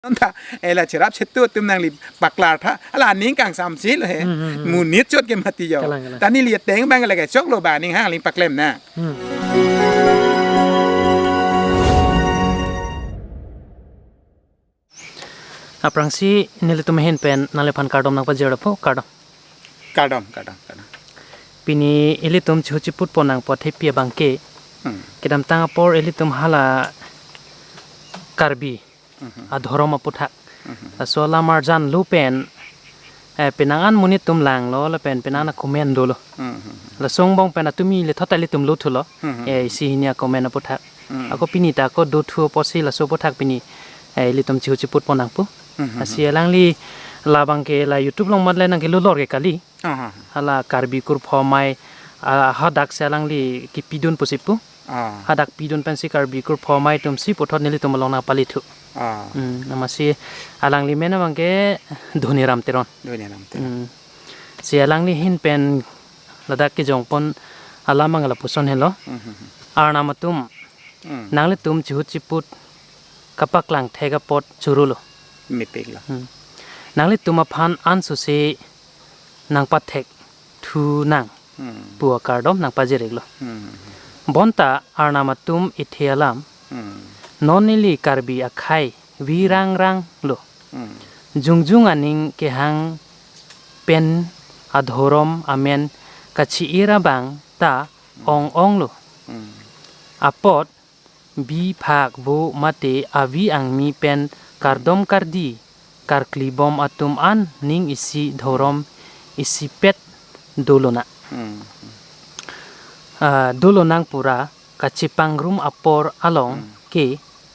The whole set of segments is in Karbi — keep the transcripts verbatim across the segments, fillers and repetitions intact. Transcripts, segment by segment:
Nonta, eh, la cherap chetu atum nangli paklar tha. Ala aning kangsam si lo he. Hmm, hmm, hmm. Monit chot ke mati jo. Kalang, kalang. Ta neli ateng abang lake choklo ba aning hang aling paklem nang. Hmm. Aphrangsi nelitum ahin pen nangliphan kardom nangpajir apot kardom. Kardom, kardom, kardom. Pini ilitum chihu chiputpon nangpo thepi abangke. Hmm. Kedamtang apor ilitum hala Karbi Mhm. adhorom aputhak. Mhm. Laso alam arjan lo pen, eh, penang an monit atum langlo, lapen penang an akomen dolo. Mhm. Laso angbong pen atumi lethot ilitum lo thulo. Mhm. Eh, isi hini akomen aputhak. Mhm. Ako pini ta ako do thu apotsi laso aputhak pini, eh, ilitum chihu chiputpon nangpo. Mhm. Lasi alangli labangke la YouTube along matle nangkelolor ke kali. Aha. Hala Karbi Kurpho Amei, ah, hadak si alangli kipidun pusi pu. Ah. Hadak pidun pensi Karbi Kurpho Amei atumsi puthot nelitum along nangpalithu. Ah. Hmm, amatsi alangli amen abangke Dhoniram Teron. Dhoniram Teron. Hmm. Si alangli ahin pen ladak kejongpon alam abang lapuson helo. Mhm. Arnam atum. Hmm. Nanglitum chihu chiput kapaklang thek apot chorolo. Mepiklo. Hmm. Nanglitum aphan ansose nangpathek thu nang Hmm. pu akardom nangpajir-iklo. Hmm. Bonta Arnam atum ithe alam. Hmm. Non neli Karbi akhai virangrang lo. Hmm. Jongjong aning kehang pen adhorom amen kachi-ir abang ta Hmm. ong-onglo. Hmm. Apot bi phak vo mate avi angmi pen kardom kardi karklibom atum an ning isi dhorom isipet dolonang. Hmm. Ah, dolonang pura kachepangrum apor along Hmm. ke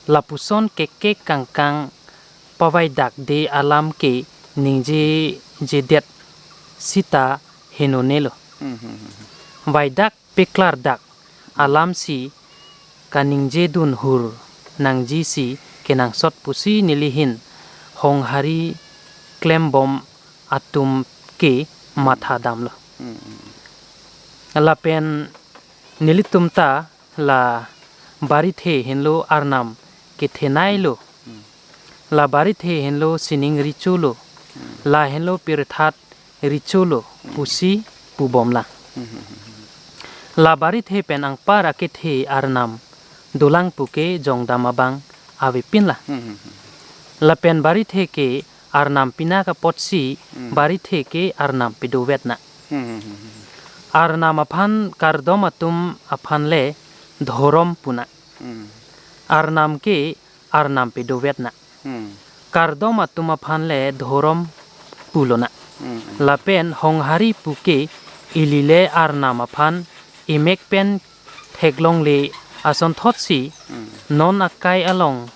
lapuson kekek kangkang pavaidakde alam ke ningjejedet sita henonelo. Hmm, hmm, hmm, hmm. Vaidak peklardak alamsi kaningjedun hur nangjisi kenangsot pusi neli ahin honghari klembom atum ke mathadamlo. Hmm, hmm. Lapen nelitum ta la barithe henlo Arnam kethenei lo. Hmm. La barithe henlo sining recho lo. Hmm. La henlo pirthat recho lo. Hmm. Pusi pubomlang. Hmm, hmm, hmm, hmm. La barithe pen anpar akethe Arnam dolang puke jongdam abang avepinlang. Hmm, hmm, hmm. Lapen barithe ke Arnam pinak apotsi Hmm. barithe ke Arnam pedovetnang. Hmm, hmm, hmm, hmm. Arnam aphan kardom atum aphan le dhorom punang. Hmm. Arnam ke Arnam pedovetnang. Hmm. Kardom atum aphan le dhorom pulonang. Hmm, hmm. Lapen honghari puke ili le Arnam aphan emek pen theklongle asonthotsi Hmm. non akai along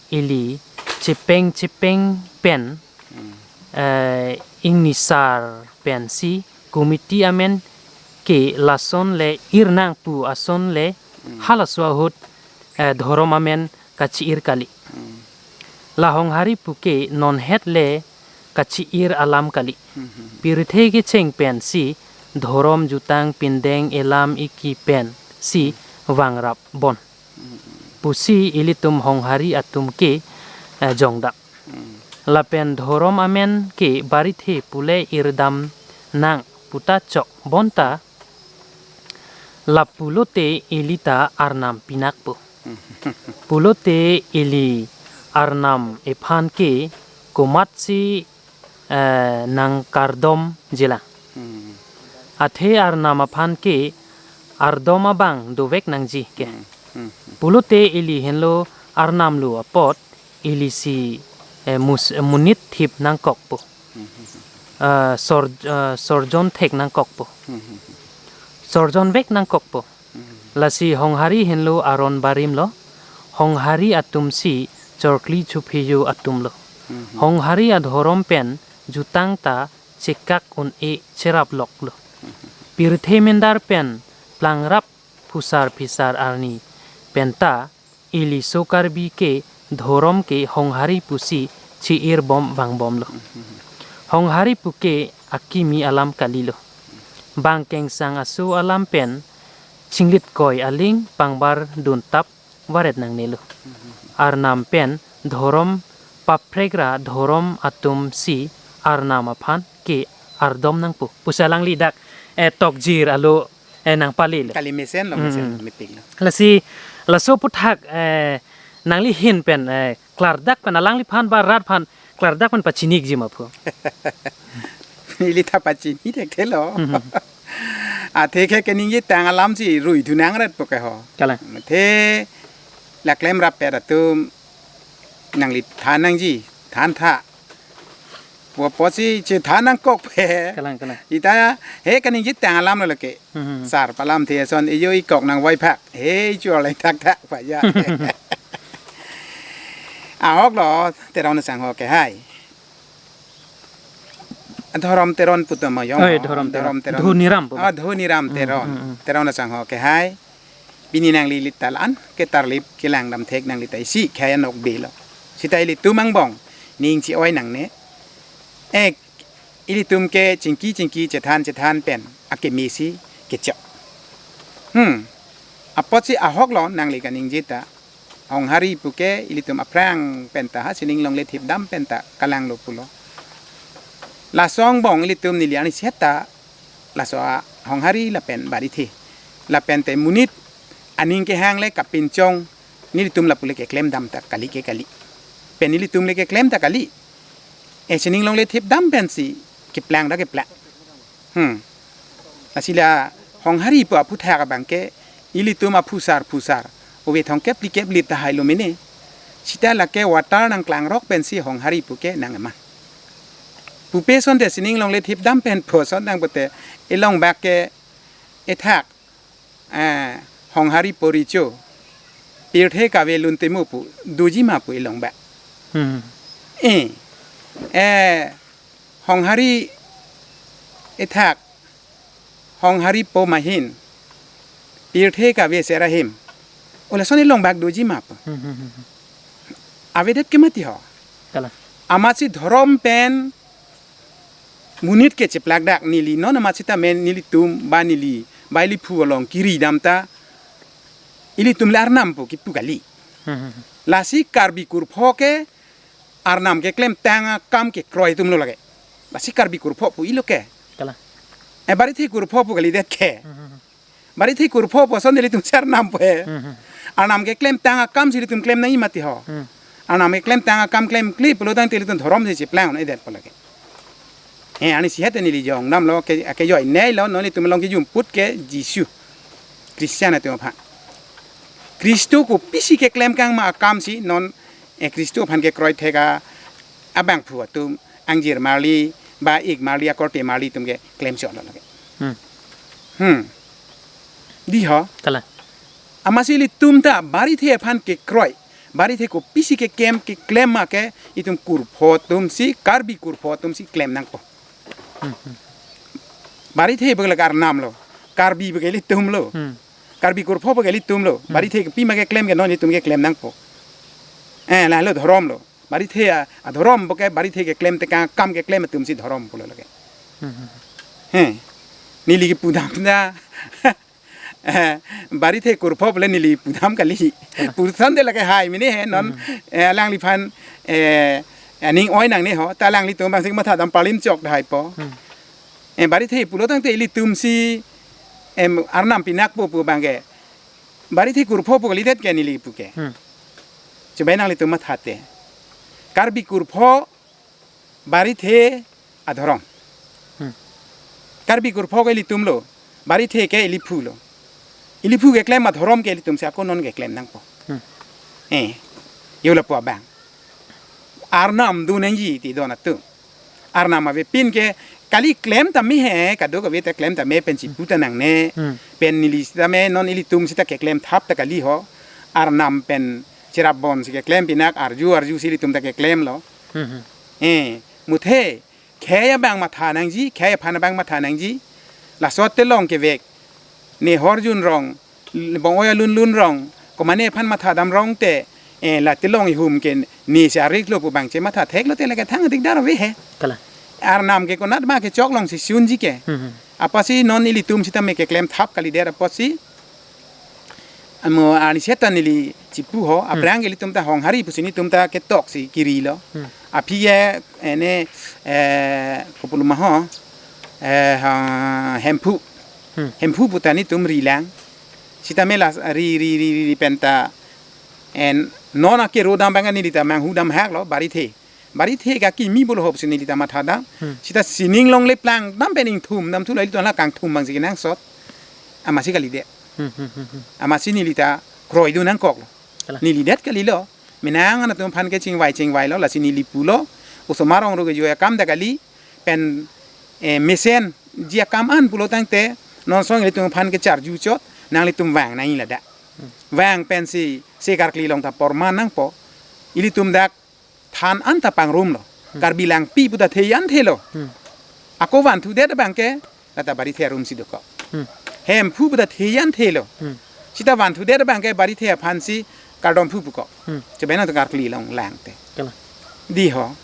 ili chepeng chepeng pen, Hmm. eh, ingnisar pensi committee amen ke lason le irnang pu ason le Hmm. halaso ahut, eh, dhorom amen kachi-ir kali. Hmm. La honghari puke nonhet le kachi-ir alam kali. Hmm, hmm, hmm. Pirthe kecheng pensi dhorom jutang pindeng elam iki pensi vangrap bon. Hmm, hmm. Pusi ilitum honghari atum ke, eh, jongdam. Hmm. Lapen dhorom amen ke barithe pule irdamnang puta chok bonta lapulote ili ta Arnam pinakpo. Hmm. Pulote ili Arnam ephan ke komatsi, eh, nangkardomjilang. Hmm. Athe Arnam aphan ke ardom abang dovek nangji ke. Hmm. Hmm. Pulote ili henlo Arnam lo apot ilisi, eh, mus-, eh, monit thip nangkokpo. Hmm. Eh, sor-, eh, sorjon thek nangkokpo. Hmm. Sorjon vek nangkokpo. Hmm. Lasi honghari henlo aron barim lo, honghari atumsi chorkli chuphiyo atum lo. Hmm. Honghari adhorom pen jutang ta chekak un-e cherap lok lo. Hmm. Pirthe mendar pen plangrap phusar phisar arni penta ili so Karbi ke dhorom ke honghari pusi chi-ir bom vangbomlo. Honghari puke akimi alam kalilo. Bang kengsang aso alam pen chinglit koi aling pangbar duntap varet nangnelo. Arnam pen dhorom paprek ra dhorom atum si Arnam aphan ke-ardom nangpo pusi alangli dak, eh, tokjir alo, eh, nangpalelo. Kali mesen lo, mesen lo, mepik lo. Lasi, laso aputhak, eh, nangli ahin pen, eh, klardak pen alangliphan ba rat aphan klardak pen pachini-ikji ma pu? Ili ta pachini thekthelo. Athe ke kaningjetang alam si rui thu nang rat po ke ho. Kalang. Athe la klemrap pen atum nangli than nangji, than tha. Pu apotsi chethan nangkok pe. Kalang, kalang. Ita he kaningjetang alam lo lake. Sar palamthe ason ejo ikok nang vaiphak. He chua lai thakthak pa ya. Ahok lo Teron asangho ke hai. Dhorom Teron putum ma yong. Oi, ho, Dhorom Teron. Dhorom Teron. Dhoniram pu. Ah, Dhoniram Teron. Teron asangho ke hai. Pini nangli lita la-an ke tarlip kelang damthek nangli ta isi khaya nok belo. Sita ilitum angbong ning chi-oi nangne. Ek, ilitum ke chingki chingki chethan chethan pen akemesi kechok. Hmm. Apotsi ahok lo nangli kaningje ta. Honghari pu ke ilitum aphrang pen ta ha sining longle thipdam pen ta kalanglo pulo. Laso angbong ilitum neli arnisi ta laso a Honghari lapen Barithe. Lapen te monit aning kehang le kapinchong nelitum lapu le keklem dam ta kali ke kali. Pen nelitum le keklem ta kali. Eh, sining longle thipdam pensi keplang ta keplang. Hmm. Lasi la Honghari pu aphuthak abang ke ilitum aphusar phusar ove thong kepli kepli ta hailo mene. Sita lake water nangklangrok pensi Honghari pu ke nang-eman. Pupe asonte sining longle thipdam pen pu ason nang pute ilongbak ke ethak, eh, Honghari poricho, pirthe kave luntemu pu, doji ma pu ilongbak. Hmm. Eh, eh, Honghari ethak, Honghari po mahin, pirthe kave serahim. Ulason ilongbak doji ma pu. Hmm, hmm, hmm, hmm. Avedet ke mati ho. Kalang. Amatsi dhorom pen monit ke cheplakdak neli non amat sita men nelitum ba neli ba ili phu along kiri dam ta ilitum le Arnam pu kipu kali. Hmm, hmm, hmm. Lasi Karbi kurpho ke Arnam keklemtang akam kekroi atum lo lake. Lasi Karbi kurpho pu ilo ke. Kalang. Eh, Barithe kurpho pu kalidet ke. Hmm, hmm, hmm. Barithe kurpho pu ason nelitum si Arnam pu he. Hmm, hmm. Arnam keklemtang akam si ilitum klem nangji mati ho. Hmm. Arnam keklemtang akam klemkle pulo tangte ilitum dhorom si cheplang un-edet pu lake. Eh, arnisi het neli jong damlo ke, ke joi nei lo non ilitum along kejumput ke Jisu. Christian atum aphan. Khristo kopisi keklem kang ma akam si non, eh, Khristo aphan kekroi thek a abangphu atum angjir marli ba ik marli akorte marli atum keklem chot lo lake. Hmm. Hmm. Dei ho. Kalang. Amatsi ilitum ta Barithe aphan kekroi, Barithe kopisi keklem keklem ma ke itum kurpho atum si, Karbi kurpho atum si klem nangpo. Hmm, hmm. Barithe pu ke lake Arnam lo, Karbi pu ke ilitum lo. Hmm. Karbi kurpho pu ke ilitum lo. Hmm. Barithe kopima keklem ke non itum keklem nangpo. Eh, lahelo dhorom lo. Barithe a, adhorom pu ke Barithe keklem tekang akam keklem atum si dhorom pulo lake. Hmm, hmm. He. Neli kipu dam ta. Eh, Barithe kurpho pu le neli pu dam kali. Ah. Pu asonte lake hai mene he non, hmm, eh, alangliphan, eh, aning oi nangne ho, ta alanglitum abang si matha dam palim chok dahai po. Hmm. Eh, Barithe pulo tangte ilitum si, em, Arnam pinakpo pu abang ke. Barithe kurpho pu kalidet ke neli pu ke. Hmm. Chubai nanglitum matha te. Karbi kurpho Barithe adhorom. Hmm. Karbi kurpho ke ilitum lo, Barithe ke ili phu lo. Ili phu keklem adhorom ke ilitum si ako non keklem nangpo. Hmm. Eh, yo lapu abang. Arnam do nangji ti don atum. Arnam avepin ke kali klem tame he, kadokave ta klem tame pen chipu ta nangne. Hmm. Pen neli sitame non ilitum sita keklem thap ta kali ho. Arnam pen cherap bon si keklem pinak arju arju si ilitum ta keklem lo. Hmm, hmm. Eh, muthe, khei abang matha nangji, khei aphan abang matha nangji. Laso telong kevek. Ne horjun rong, bong-oi alun lun rong, komane aphan matha dam rong te, eh, la telong ihum ke ne si arik lo pu abang chematha thek lote lake thang dikdar ave he. Kalang. Arnam ke konat ma kechok long si sunji ke. Hmm, hmm. Apotsi non ilitum sitame keklem thap kalidet apotsi. Amo arni seta neli chipu ho, aphrang ke ilitum ta Honghari pusi nelitum ta ketok si kiri lo. Hmm. Aphi ke ene, eh, kopuluma ho, eh, ha, Hemphu. Hmm. Hemphu pu ta nelitum rilang. Sita mela ri, ri, ri, ri, ri penta en non ake rodam bang neli ta manghu dam hak lo, Barithe. Barithe ke akimi pulo ho pusi neli ta matha dam. Hmm. Sita sining longle plang dam pen ingthum dam thu lo, ilitum la kangthum bang si kenangsot. Amatsi kalidet. Hmm, hmm, hmm, hmm. Amatsi neli ta kroidun nangkok lo. Kalang. Neli det kali lo. Menang anatum aphan ke chingvai chingvai lo, lasi neli pulo. Osomar ongro ke joi akam ta kali. Pen, eh, mesenji akam an pulo tangte, non song ilitum aphan kecharju chot, nanglitum vang nangji ladak. Hmm. Vang pensi, se karkli along ta porman nangpo. Ilitum dak than an ta pangrum lo. Hmm. Karbi Langpi pu ta thejan thelo. Hmm. Ako vanthudet abang ke, lata Barithe arum si dokok. Hmm. Hemphu pu ta thejan thelo. Hmm. Sita vanthudet abang ke Barithe aphan si Kardomphu pukok. Hmm. Chebena ta karkli along lang te. Kalang. Di ho.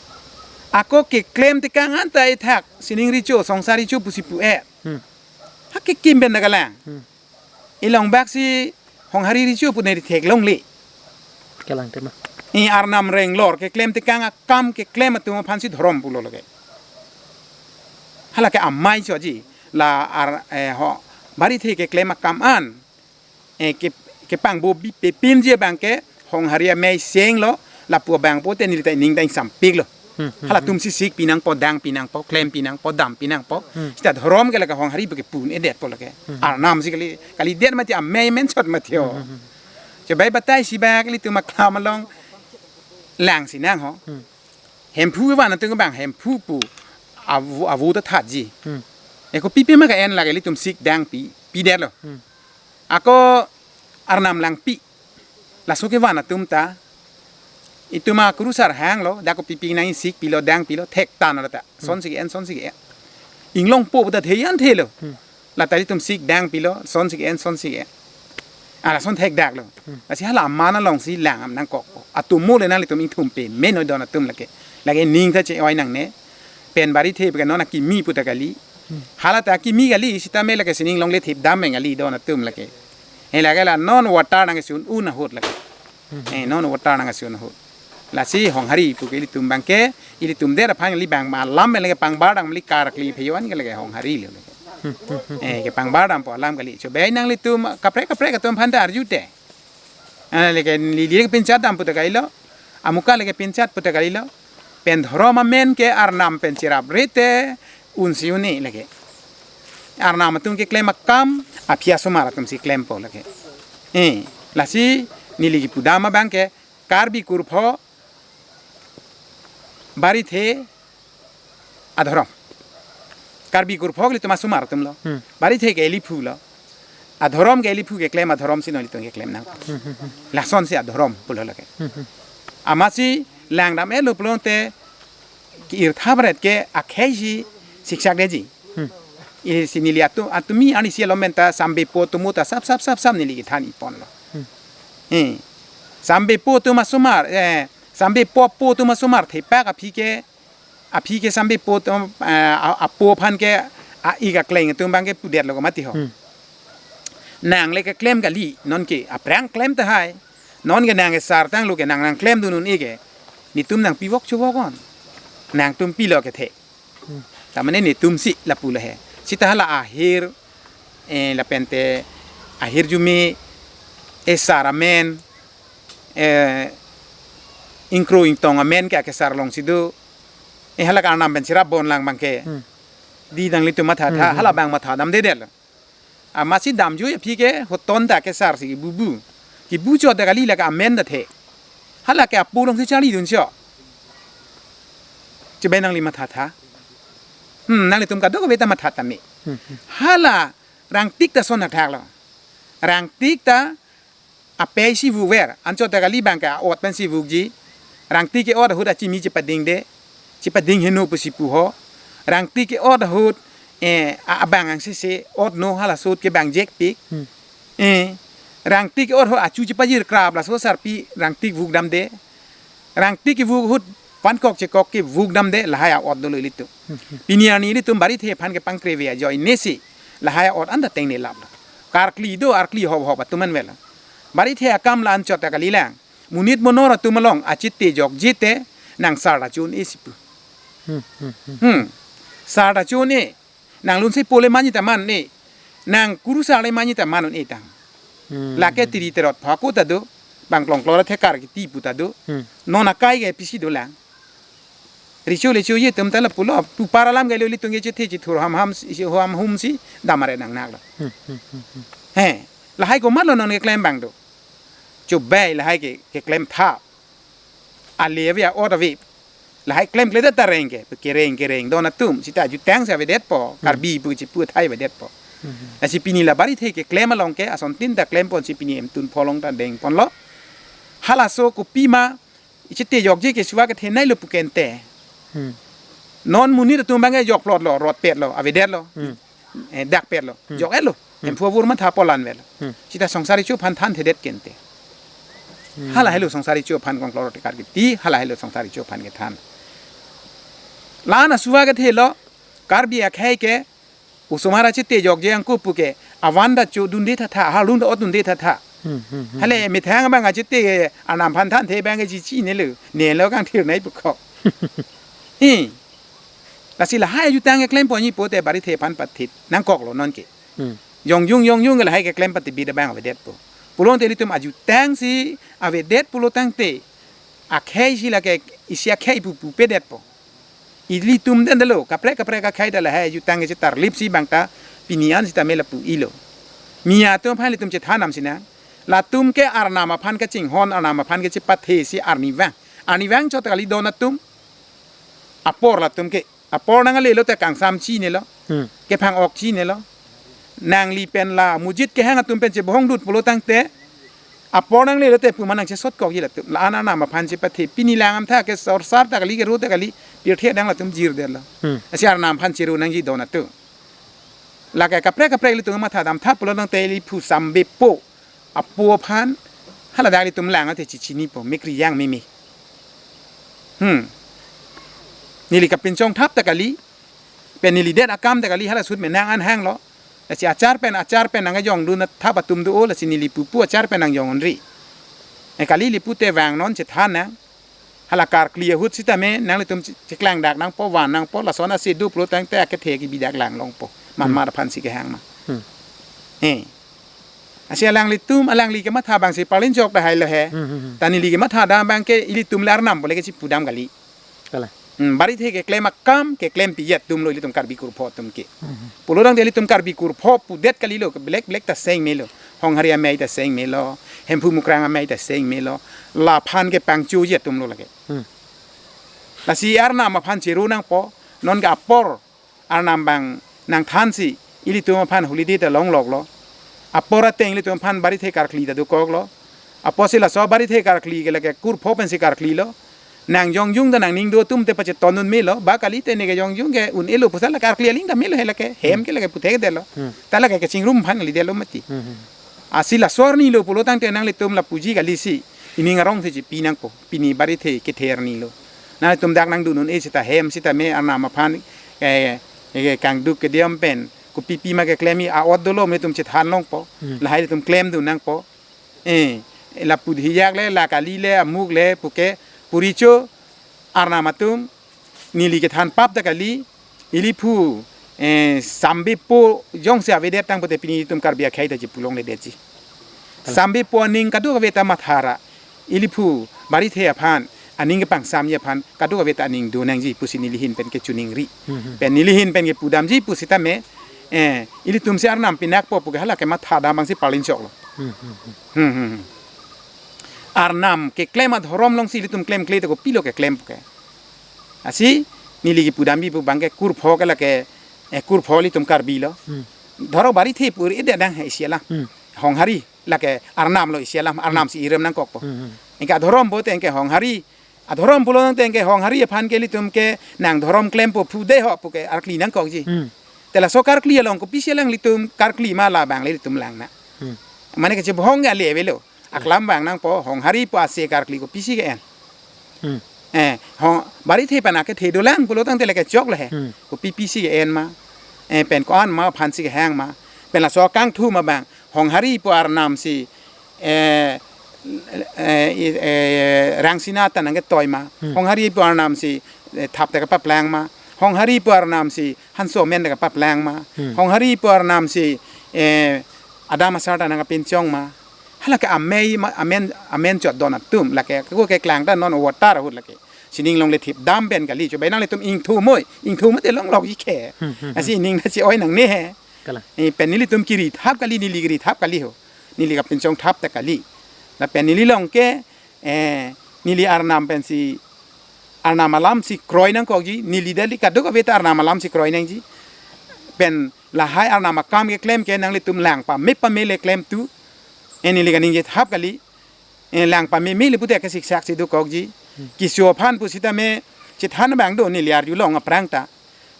Ako keklem tekang an ta ethak sining recho, songsar recho pusi pu-e. Hmm. Ha kekim pen ta kalang. Hmm. Ilong bak si Honghari recho pu neli theklongle. Kalang tema. I Arnam renglor keklem tekang akam keklem atum aphan si dhorom pulo lake. Halake amei choji la ar, eh, ho, Barithe keklem akam an, eh, ke, kepangbobi pepinji abang ke Honghari amei seng lo, lapu abang pote neli ta ning ta ingsampik lo. Hmm, hmm, halatum hmm. Si sik pinangpo, dang pinangpo, klem pinangpo, dam pinangpo. Hmm. Sita dhorom ke lake Honghari pu ke pun-edet po lake. Hmm. Arnam si kali, kalidet mati amei menchot mati ho. Hmm, hmm, hmm. Chobai batai si bak ilitum aklam along lang si nang ho. Hmm. Hemphu van atum abang Hemphu pu avu, avu ta thatji. Hmm. Eko pipi ma ka-en lake ilitum sik dang pi, pidet lo. Hmm. Ako Arnam Langpi. Laso kevan atum ta. Itum akurusar hang lo, dak kopipi nang sik pilo dang pilo, thektan lo ta. Son si ke-en, son si ke-en. Inglongpo pu ta thejan thelo. Hmm. Lata ilitum sik dang pilo, son si ke-en, son si ke-en. Ala son thekdak lo. Hmm. Lasi hala aman along si lang am nangkok. Atum mo le nanglitum ingthum pe, menoi don atum lake. Lake ning ta che-oi nangne. Pen Barithe pu ke non akimi pu ta kali. Hmm. Hala ta akimi kali, sita me lake sining longle thip dam meng kali don atum lake. He lake la non voter nangkesun un ahut lake. Hmm. Eh, non voter nangkesun ahut. Lasi Honghari pu ke ilitum abang ke, ilitum det aphan kali bang malam lake pangbar dam kali karkli phejoan ke lake Honghari lo lake. Hmm, hmm, hmm. Eh, kepangbar dampo alam kali. Chobai nanglitum kaprek kaprek atum aphan ta arju te. Ah, lake neli lake pinchat dam pu ta kalilo. Amuka lake pinchat pu ta kalilo. Pen dhorom amen ke Arnam pen chirap rete un si un-e lake. Arnam atum keklem akam, aphi asomar atum si klempo lake. Eh, lasi neli kipu dam abang ke Karbi kurpho Barithe adhorom. Karbi kurpho ke ilitum asomar atum lo. Hmm. Barithe ke eliphu lo. Adhorom ke eliphu keklem adhorom si non ilitum keklem nang. Hmm, hmm, hmm. Lason si adhorom pulo lake. Hmm, hmm. Amatsi langdam-et lo pulote ki-irtha baret ke akhei si siksak detji. Hmm. Isi neli atum, atumi arni si alom pen ta sambepo atum ta sap sap sap sap neli kethan ipon lo. Hmm. Eh. Sambepo atum asomar, eh, sambepo apo atum asomar thepak aphi ke, aphi ke sambepo atum, eh, a-, apo aphan ke a-ik akleng atum abang ke pudet lo ko mati ho. Hmm. Nang le keklem kali, non ke aphrang klem tahai. Non ke nang kesar tanglo ke nang nangklemdun un-e ke. Netum nangpivok chuvok on. Nangtum pilo kethe. Hmm. Ta mane netum si lapu lahe. Sita hala ahir, eh, lapente ahirjume, eh, sar amen, eh, ingkro ingtong amen ke akesar along si do. Eh, hala ke Arnam pen chirap bon lang abang ke. Hmm. Di nanglitum matha tha, hmm, hmm, hala abang matha damdedet lo. Amatsi damjui aphi ke hoton ta kesar si kibu bu. Kibu chot ta kali lake amen ta the. Hala ke apo along si charlidun cho. Chobai nangli matha tha. Hmm, nanglitum kadokave ta matha tame. Hmm, hmm. Hala rangtik ta son athak lo. Rangtik ta apei si vukver, anchot ta kali abang ke a-ot pen si vukji. Rangtik ke-ot ahut achimi chepadingde, chepading heno pusi pu ho. Rangtik ke-ot ahut, eh, a-, abang angse se otno hala sot ke bang jekpik. Hmm. Eh, rangtik ke-ot ahut achu chepajir krap laso sarpi rangtik vukdamde. Rangtik kevuk ahut pankok chekok kevukdamde lahai a-ot dolo ilitum. Hmm, hmm. Pini arni ilitum Barithe aphan kepangkreve ajoine si lahai a-ot anta tengne lap lo. Karkli do, arkli hop hop atum an velo. Barithe akam la anchot ta kalilang. Monit monor atum along achiti jokjite nang sar ta chun-e si pu. Hmm, hmm, hmm. Hmm. Sar ta chun-e. Nang lunsi pole manji ta man-e. Nang kurusar le manji ta man-e tang. Hmm. Lake tiri terot phako ta do. Bang klong klora thekar kiti pu ta do. Hmm. Non akai ke pisi dolang. Recho lecho ye tum ta lapulo, pu par alam gelo ilitum ke chethe chethur ham ham si, ham hum si, damare nang nak lo. Hmm, hmm, hmm, hmm. He, lahai komatlo non keklem abang do. Chobai lahai ke, keklem tha. Ale ave a-ot ave. Lahai klemkle ta reng ke, kereng kereng don atum, sita jutang si avedetpo, hmm, Karbi pu chipu thai avedetpo. Hmm. Lasi pini la Barithe keklem along ke, asontin ta klem ponsi pini emtun pholong ta deng ponlo. Halaso kopima, ichiti jokje ke suwa kethenei lo pu kente. Hmm. Non monit atum abang ke jokplot lo, rotpet lo, avedetlo. Hmm. Eh, dakpet lo. Hmm. Jok-et lo. Hmm. Emphu avur matha polan vel. Hmm. Sita songsari chu aphan thanthedet kente. Hmm. Hala helo songsari chu aphan kongklor tekar kiti, hala helo songsari chu aphan kethan. La-an asuwa kethe lo, Karbi akhei ke, osomar achiti jokje angko pu ke, avan ta chodunde thatha, aharlung ta otdunde thatha. Hmm, hmm, hmm. Hale methang abang achiti, anam aphan thanthe abang ke chichi ne lo, ne lo kangthir nai pu kok. Hi. Lasi lahai ajutang keklem ponji pote Barithe aphan pathit nangkoklo non ke. Hmm. Jongjung jongjung ke lahai keklem patibit abang avedetpo. Pulote ilitum ajutang si avedet pulo tangte akhei si lake isi akhei pu pupedetpo. Ilitum den delo, kaprek kaprek akhei ta lahai ajutang ke chetarlip si bang ta pini an sita me lapu-i lo. Miya atum aphan ilitum chethan nam sinang. Latum ke arnam aphan kachinghon, arnam aphan kachepathe si arnivang. Arnivang chot kali don atum. Apor latum ke. Apor nang ale lo te kangsam chinilo. Hmm. Kephang-ok chinilo. Nangli pen la mujit kehang atum pen chebohong dut pulo tangte. Apor nang le lo te pu ma nang chesotkokji latum. La-an arnam aphan chepathe. Pini lang amtha ke sorsar ta kali, kero ta kali. Pirthe adang latum jirdetlo. Hmm. Lasi arnam aphan cheru nangji don atum. Lake kaprek kaprek ilitum matha damtha pulo tangte ili phu Sambepo apo aphan, hala dak ilitum lang ate chichinipo, mekri yang meme. Hmm. Neli kapinchong thap ta kali, pen neli det akam ta kali, hala sut me nang an hanglo. Lasi achar pen, achar pen nang jongdun thap atum do-o, lasi neli pupu achar pen nang jong-unri. E kali ili pute vang non chethan nang. Hala karkli ahut sitame nanglitum che-, cheklang dak nangpo, van nangpo, lason asi do pulo tangte akethe kebi dak lang longpo. Man Hmm. mar aphan si kehang ma. Hmm. Eh. Lasi alanglitum, alangli kematha abang si palin jok dah hai lo he. Hmm, hmm, hmm. Ta neli kematha dam abang ke ilitum le arnam pule ke chipudam kali. Kalang. Hmm, Barithe keklem akam, keklem pijat atum lo ilitum Karbi kurpho atum ke. Hmm, hmm. Pulo tangte ilitum Karbi kurpho pudet kali lo, ke black black ta seng melo. Honghari amei ta seng melo, Hemphu Mukrang amei ta seng melo, laphan ke pangchoji atum lo lake. Hmm. Lasi arnam aphan cheru nangpo, non ke apor arnam abang nangthansi, ilitum aphan holiday ta longloklo. Apor ateng ilitum aphan Barithe karkli ta dokoklo. Apotsi laso Barithe karkli ke lake kurpho pensi karklilo. Nang jongjung ta nangning do atum te pacheton un melo, ba kali te ne ke jongjung ke un-elo pusi la karkli aling ta melo he lake, hem ke lake puthekdetlo. Hmm. Ta lake kachingrum aphan kali detlo mati. Hmm, hmm. Lasi laso arni lo pulo tangte nanglitum lapuji kali si, ining arong si chipi nangpo, pini Barithe kethe arni lo. Nanglitum dak nangdun un-e sita hem sitame arnam aphan, eh, eh, kangduk kediam pen, kopi pima keklemji a-ot dolo nelitum chethan longpo, Hmm. lahai ilitum klemdun nangpo. Eh, lapu hijak le, la kali le, amuk le, puke, puricho, arnam atum, neli kethan pap ta kali, ili phu, eh, Sambepo jongsi avedet tang pote pini ilitum Karbi akhei ta chipulongledetji. Kalang. Sambepo aning kadokave ta mathara, ili phu, Barithe aphan, aning kepangsamji aphan, kadokave ta aning do nangji pusi neli ahin pen kechiningri. Hmm, hmm. Pen neli ahin pen kepudamji pusitame, eh, ilitum si arnam pinakpo puke hala kematha dam abang si palin choklo. Hmm, hmm, hmm. Hmm, hmm, hmm. Arnam keklem adhorom along si ilitum klemkle te kopilo keklem puke. Lasi neli kepudamji pu abang ke kurpho ke lake, eh, kurpho ilitum Karbi lo. Hmm. Dhoro Barithe pur ide dang he isi alam. Hmm. Honghari lake arnam lo isi alam, arnam Hmm. si irem nangkokpo. Hmm, hmm. Anke adhorom pote anke Honghari. Adhorom pulo tangte anke Honghari aphan ke ilitum ke nang dhorom klempo phu de ho puke karkli nangkokji. Hmm. Te laso karkli along kopisi alanglitum karkli ma labang le ilitum lang na. Hmm. Mane kechebohong ke ale avelo. Aklam abang nangpo, Honghari pu ase karkli kopisi ke-en. Hmm. Eh, Hong, Barithe pen akethe dolang pulo tangte lake choklo he. Hmm. Kopi pisi ke-en ma. Eh, pen ko-an ma aphan si kehang ma. Pen laso kangthum abang, Honghari pu arnam si, eh, eh, i- eh, Rangsina ta nangketoi ma. Hmm. Honghari pu arnam si, eh, thap ta kapaplang ma. Honghari pu arnam si hanso men ta kapaplang ma. Hmm. Honghari pu arnam si, eh, adam asar ta nangkapinchong ma. Halake amei ma, amen, amen chot don atum. Lake, ko keklang ta non water ahut lake. Sining longle thip dam pen kali. Chobai nanglitum ingthum moi. Ingthum te longlokji ke. Hmm, hmm, hmm. Lasi ining ta si-oi nangne he. Kalang. Eh, pen nelitum kiri thap kali, neli kiri thap kali ho. Neli kapinchong thap ta kali. Lapen neli long ke, eh, neli arnam pensi, arnam alam si kroi nangkokji, neli dali kadokave ta arnam alam si kroi nangji. Pen lahai arnam akam keklem ke nanglitum lang pame pame le klem tu. Eh, neli kaningje thap kali. Eh, lang pame mele pute ke siksak si dokokji. Hmm. Keso aphan pusitame chethan abang do neli arjulong aphrang ta.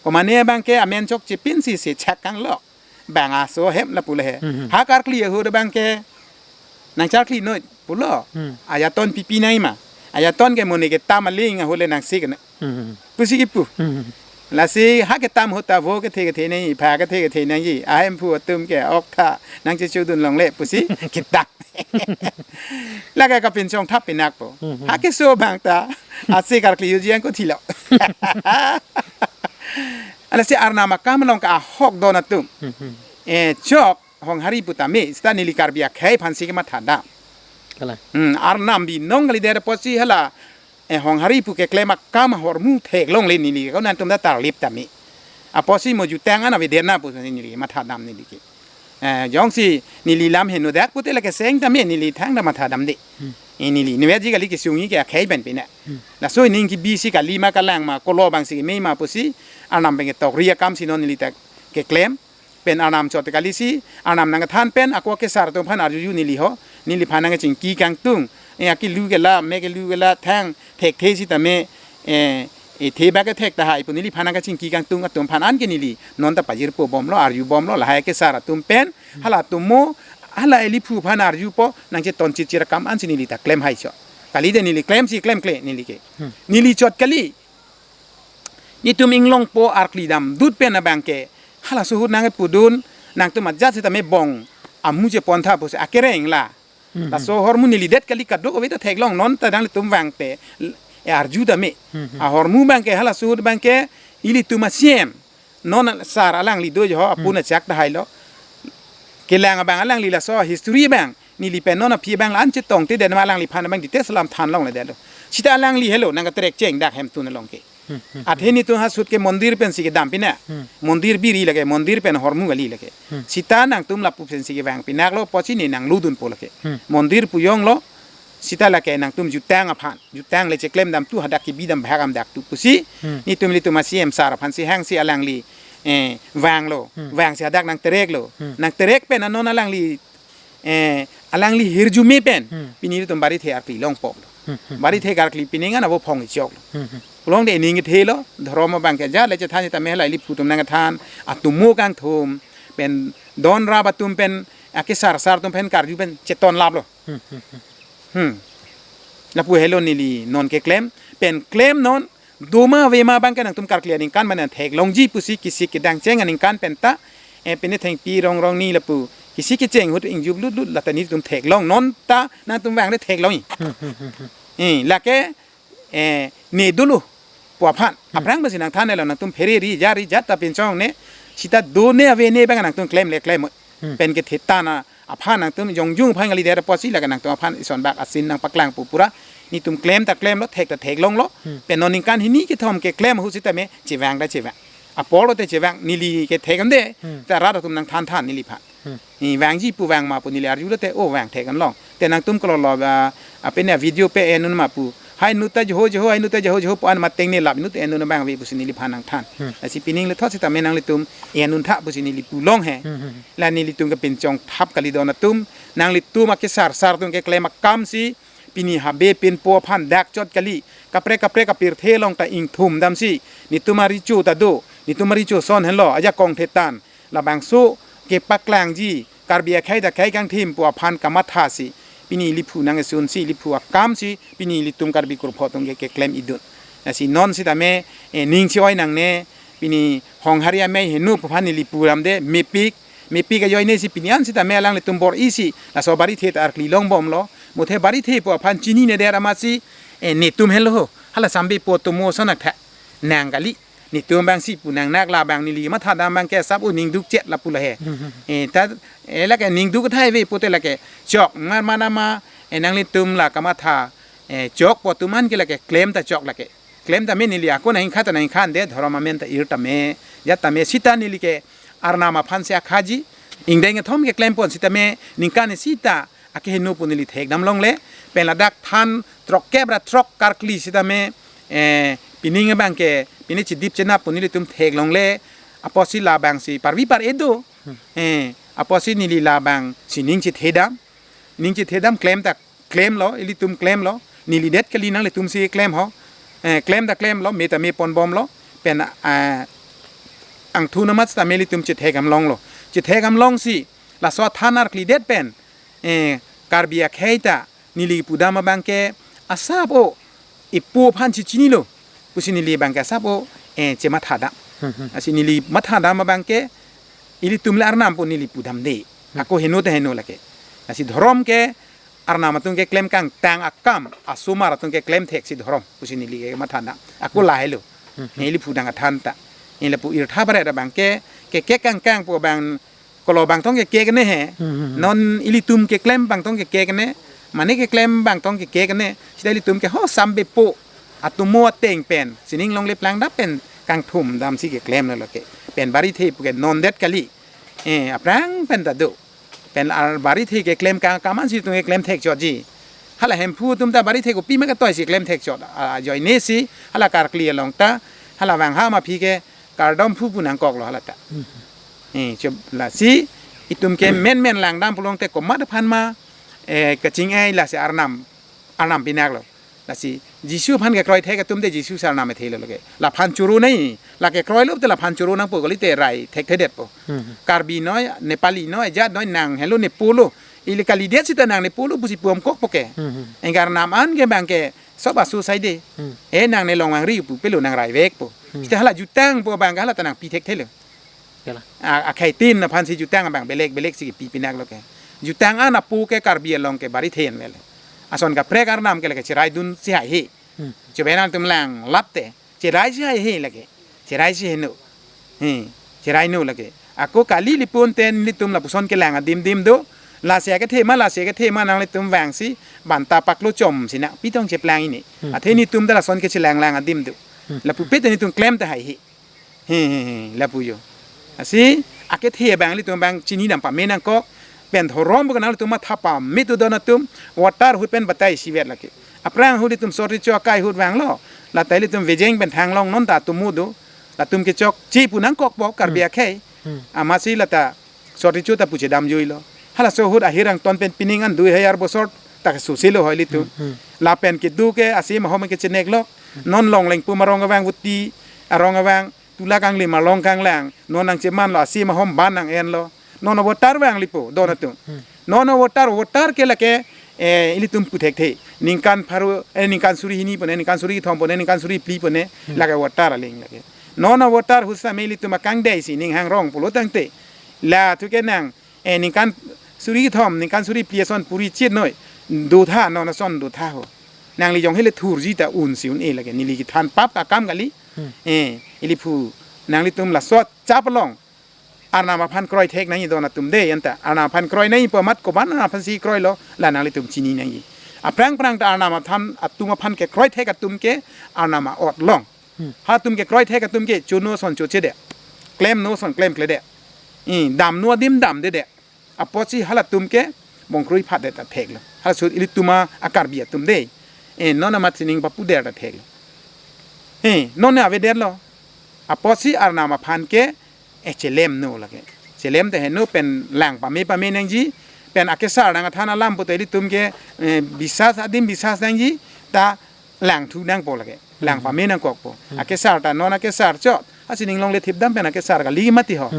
Komane abang ke amen chok chepin si se chak kanglo. Bang aso hem lapu le he. Hmm, hmm. Ha karkli ahut abang ke nangcharkli noi pulo. Hmm. Ayaton pipi nai ma. Ayaton ke mone ketam aling ahut le nangsik na. Hmm. Pusi kipu. Hmm. Lasi ha ketam ahut ta vo kethe kethe nai, pha kethe kethe nangji. Ahemphu atum ke ok tha nangchechodun longle pusi ketam. Lake kapinchong thap pinakpo. Hmm. Ha keso abang ta ase karkli yuji ang ko thilo. Lasi arnam akam along ke ahok don atum. Hmm. Eh, chok Honghari pu tame, seta neli Karbi akhei aphansi kematha dam. Kalang. Hmm, arnam binong kalidet apotsi hala, eh, Honghari pu keklem akam ahormu theklongle neli ko nantum ta tarlip tame. Apotsi mo jutang an avedet na pu neli matha dam neli ke. Eh, jongsi neli lam henodak pute lake seng tame neli thang ta matha dam de. Hmm. Eh, neli nueji kali kesungji ke akhei pen pina. Hmm. Laso ining kebisi kali ma kalang ma kolo abang si keme ma pusi arnam pen ketokri akam si non neli ta keklem. Pen arnam chot kali si, arnam nangkethan pen, ako kesar atum aphan arjuju neli ho, neliphan nangkechingki kangtung, eh, akelu ke la, me kelu ke la, thang, thekthe sitame, eh, eh, the bak kethek tahai pu neliphan nangkechingki kangtung atum aphan anke neli, non ta pajirpo bomlo, arju bomlo, lahai kesar atum pen, halatum mo, hala eliphu aphan arjupo, nangcheton chichir akam ansi neli ta klem hai cho. Kalite neli klem si klemkle neli ke. Hmm. Neli chot kali, netum inglongpo arkli damdut pen abang ke. Halaso ahut nangkepudun, nangtum ajat sitame bong amu chepontha pusi akereng la. Hmm. Laso ahormu neli det kali kadokave ta theklong non ta nanglitum vangte, eh, arju tame. Hmm, hmm. Ahormu abang ke halaso ahut abang ke ilitum a-C M. Non sar alangli do jo, apun Hmm. achak tahai lo. Kelang abang alangli laso history abang. Neli pen non aphi abang la-an chetongte det ma alangliphan abang details lam than longledetlo. Seta alangli helo nangketrek chengdak hemtun along ke. Hmm, hmm, hmm. Athe netum ha sut ke mondir pensi kedam pina. Hmm. Mondir biri lake, mondir pen ahormu kali lake. Hmm. Seta nangtum lapu pensi kevang pinaklo, apotsi ne nangludunpo lake. Hmm. Mondir pu jonglo, seta lake nangtum jutang aphan. Jutang le cheklem dam tu hadak kebi dam bhagam dak tu pusi. Hmm. Netum ilitum a-C M sar aphansi hangsi alangli, eh, vanglo. Hmm. Vangsi hadak nangtereklo. Hmm. Nangterek pen anon alangli eh, alangli hirjume pen, Hmm. pini ilitum Barithe arkli longpo. Hmm, hmm, Barithe karkli pining an avo phong ichoklo. Hmm, hmm. Longde ining ithelo, dhorom abang ke ja le chethan ta mehla iliphu atum nangkethan, atumo kangthum, pen don rap atum pen, akesar sar atum pen karju pen cheton laplo. Hmm, hmm, hmm. Hmm. Lapu helo neli non keklem, pen klem non, doma avema abang ke nangtum karkli aningkan mana theklongji pusi kesik kedang cheng aningkan pen ta, eh, pine thengpi rong rong ni lapu kesik kecheng ahut ingjuplut lut lata netum theklong non ta nangtum vangre theklongji. Hmm, hmm, hmm, hmm. Eh, lake, eh, ne dolo pu aphan. Hmm. Aphrang basi nangthan lo nangtum phere ri ja ri jat ta pinchong ne seta done avene abang nangtum klem le klem. Hmm. Pen kethe tana aphan nangtum jongjung aphan kalidet apotsi lake nangtum aphan ison bak asin nangpaklangpo pura. Netum klem ta klemlo, thek ta theklonglo. Hmm. Pen non ningkan hini kethom keklem ahut sitame chevang ta chevang. Apor lote chevang neli kethek ande. Hmm. Ta rat atum nangthan than neliphan. Hmm. Ni vangji pu vang ma pu neli arjulote o vang thek anlong. Te nangtum kololo ba, apene video pe-en un ma pu. Hai nu ta joho joho, hai nu ta joho joho pu an mateng ne lap nu te en un abang ave pusi neliphan nangthan. Hmm. Lasi pining le thot sitame nanglitum en un tha pusi neli pulong he. Hmm, hmm, hmm. La nelitum kepinchong thap kali don atum, nanglitum akesar sar atum keklem akam si, pini habe pinpo aphan dak chot kali, kaprek kaprek apirthe along ta ingthum damsi, netum arecho ta do, netum arecho ason henlo, ajakong thetan, labangso kepaklangji, Karbi akhei ta khei kangthim pu aphan kamathasi, pini iliphu nangkesunsi, iliphu akamsi, pini ilitum Karbi kurpho atum ke keklem idun. Lasi non sitame, eh, ning si-oi nangne, pini Honghari amei henu pu aphan ili puramde, mepik, mepik ajoine si pini an sitame alanglitum bor-isi laso barithe ta arkli longbomlo. Muthe barithe pu aphan chinine der amatsi, eh, netum henlo ho. Hala sambe po tumo sonak tha. Nang kali. Netum abang si pu nangnak, labang neli mathadam abangke asap o ningduk chet lapu lahe. Eh, ta, eh, lake ningduk thai ave pute lake. Chok mar mana ma, eh, nanglitum la kamatha, eh, chok po tuman ke lake klem ta chok lake. Klem tame neli ako nangkha ta nangkhan de, dhorom amen ta ir tame, jat tame sita neli ke Arnam aphan si akhaji, ingdeng kethom ke klempon sitame ningkan sita akeheno pu neli thekdam longle, pen ladak than throkkep ra throk karkli sitame, eh, pining abangke pine chedip chenap pu nelitum thek longle, apotsi labang si parvi par-e do, eh, apotsi neli labang si ning chethedam, ning chethedam klem ta klemlo, ilitum klemlo, neli det kali nanglitum si klem ho, eh, klem ta klemlo, me ta me ponbomlo, pen, eh, angthun amat sitame ilitum chethekdam longlo. Chethekdam long si, laso than arkli det pen, eh, Karbi akhei ta, neli pudam abangke, asap o, ipo aphan si chinilo, pusi neli abangke asap o, eh, chemathadam. Lasi neli mathadam abangke, ilitum le Arnam pu neli pudam de. Ako heno ta heno lake. Lasi dhorom ke Arnam atum keklem kangtang akam, asomar atum keklem theksi dhorom, pusi neli ke mathadam. Ako lahelo. Neli pudam athan ta. Neli pu irtha baret abangke, ke ke kangkang pu abang, kolo abang tong ke ke kene he. Non ilitum keklem abang tong ke ke kene. Mane keklem abang tong ke ke kene. Sita ilitum ke ho sambe po. Atumo ateng pen. Sining longle plangdap pen. Kangthum damsi keklemlo lake. Pen barithe pu ke non det kali. Eh, aphrang pen ta do. Pen ar barithe keklem kang kaman si tung keklem thekchotji. Hala Hemphu atum ta barithe kopi ma ketoi si klem thekchot. Ajoine si, hala karkli along ta, hala vangha ma aphi ke, kardom phu pu nangkoklo hala ta. Eh, cho lasi, itum ke menmen langdam pulote komat aphan ma, eh, kaching-e lasi Arnam, Arnam pinaklo. Lasi, Jisu aphan kekroi thek atum te Jisu si Arnam ethe lo lake. Laphan choro nai, lake kroilo te laphan choro nangpo kalite rai thekthedetpo. Karbi noi, Nepali noi, jat noi nang helo ne pulo. Ili kalidet sita nang ne pulo pusi puamkokpo ke. Enggar nam an ke abangke, sob aso saide. Eh, nang ne longvangri pu pelo nang raivekpo. Sita hala jutang pu abangke hala ta nangpi thekthelo. Kela. A, akhaitin aphan si jutang abang belek belek si pi pinaklo ke. Jutang an apu ke Karbi along ke barithe an mele. Ason kaprek Arnam ke lake cheraidun si haihe. Chobe nangtum langlap te. Cherai si haihe lake. Cherai si heno. He. Cheraino lake. Ako kali lipun ten nelitum lapuson kelang adim dim do. Lasi akethe ma, lasi akethe ma nanglitum vangsi. Banta paklo chom si nangpi tong cheplang ini. Athe nelitum ta lason ke chelang lang adim do. Lapu pete nelitum klem ta haihe. He, he, he, lapu jo. Lasi, akethe abang ilitum abang chinidam pame nangkok, pen dhorom bukan ilitum matha pame tu don atum, water ahut pen batai sivet lake. Aphrang ahut ilitum sorti cho akai ahut vanglo, lata ilitum vejeng pen thanglong non ta atumu do, latum kechokche pu nangkokpo, Karbi akhei. Amatsi lata, sorti cho ta puche damjuilo. Halaso ahut ahirang ton pen pining an dui hajar bosor ta susilo hoi ilitum. Lapen kedo ke asim ahom ke cheneklok. Non longleng pu ma arong abang vuti, arong abang tula kanglim arlong kanglang. Non nangchemanlo asim ahom ban nang-enlo. Non water vanglipo, don atum. Non water, water ke lake, eh, ilitum pu thekthe. Ningkan pharo, eh, ningkan suri hini pone, ningkan suri thom pone, ningkan suri phli pone, lake water aling lake. Non water ahut sitame ilitum akangdei si, ning hangrong pulo tangte. Lathu ke nang, eh, ningkan suri thom, ningkan suri phli ason puri chit noi. Dotha, non ason dotha ho. Nangli jong hele thurji ta un si un-e lake. Neli kethan pap akam kali. Eh, ili phu. Nanglitum laso chap along. Arnam aphan kroi thek nangji don atum de, anta. Arnam aphan kroi nangji pu amat koban Arnam aphan si kroilo, la nanglitum chini nangji. Aphrang phrang ta Arnam aphan atum aphan kekroi thek atum ke Arnam a-ot long. Halatum kekroi thek atum ke chono ason choche de. Klemno ason klemkle de. I, damno adim damde de. Apotsi halatum ke bongkrui phat det ta theklo. Halaso ahut ilitum a-Karbi atum de. Eh, non amat sining papuder ta theklo. Eh, non ne avedetlo. Apotsi Arnam aphan ke, eh, chelemno lake. Chelem te heno pen lang pame pame nangji, pen akesar nang athan alam pute ilitum ke, eh, bisas adim bisas nangji, ta langthu nangpo lake. Lang pame nangkokpo. Akesar ta non akesar chot. Asi ning longle thipdam pen akesar kali mati ho.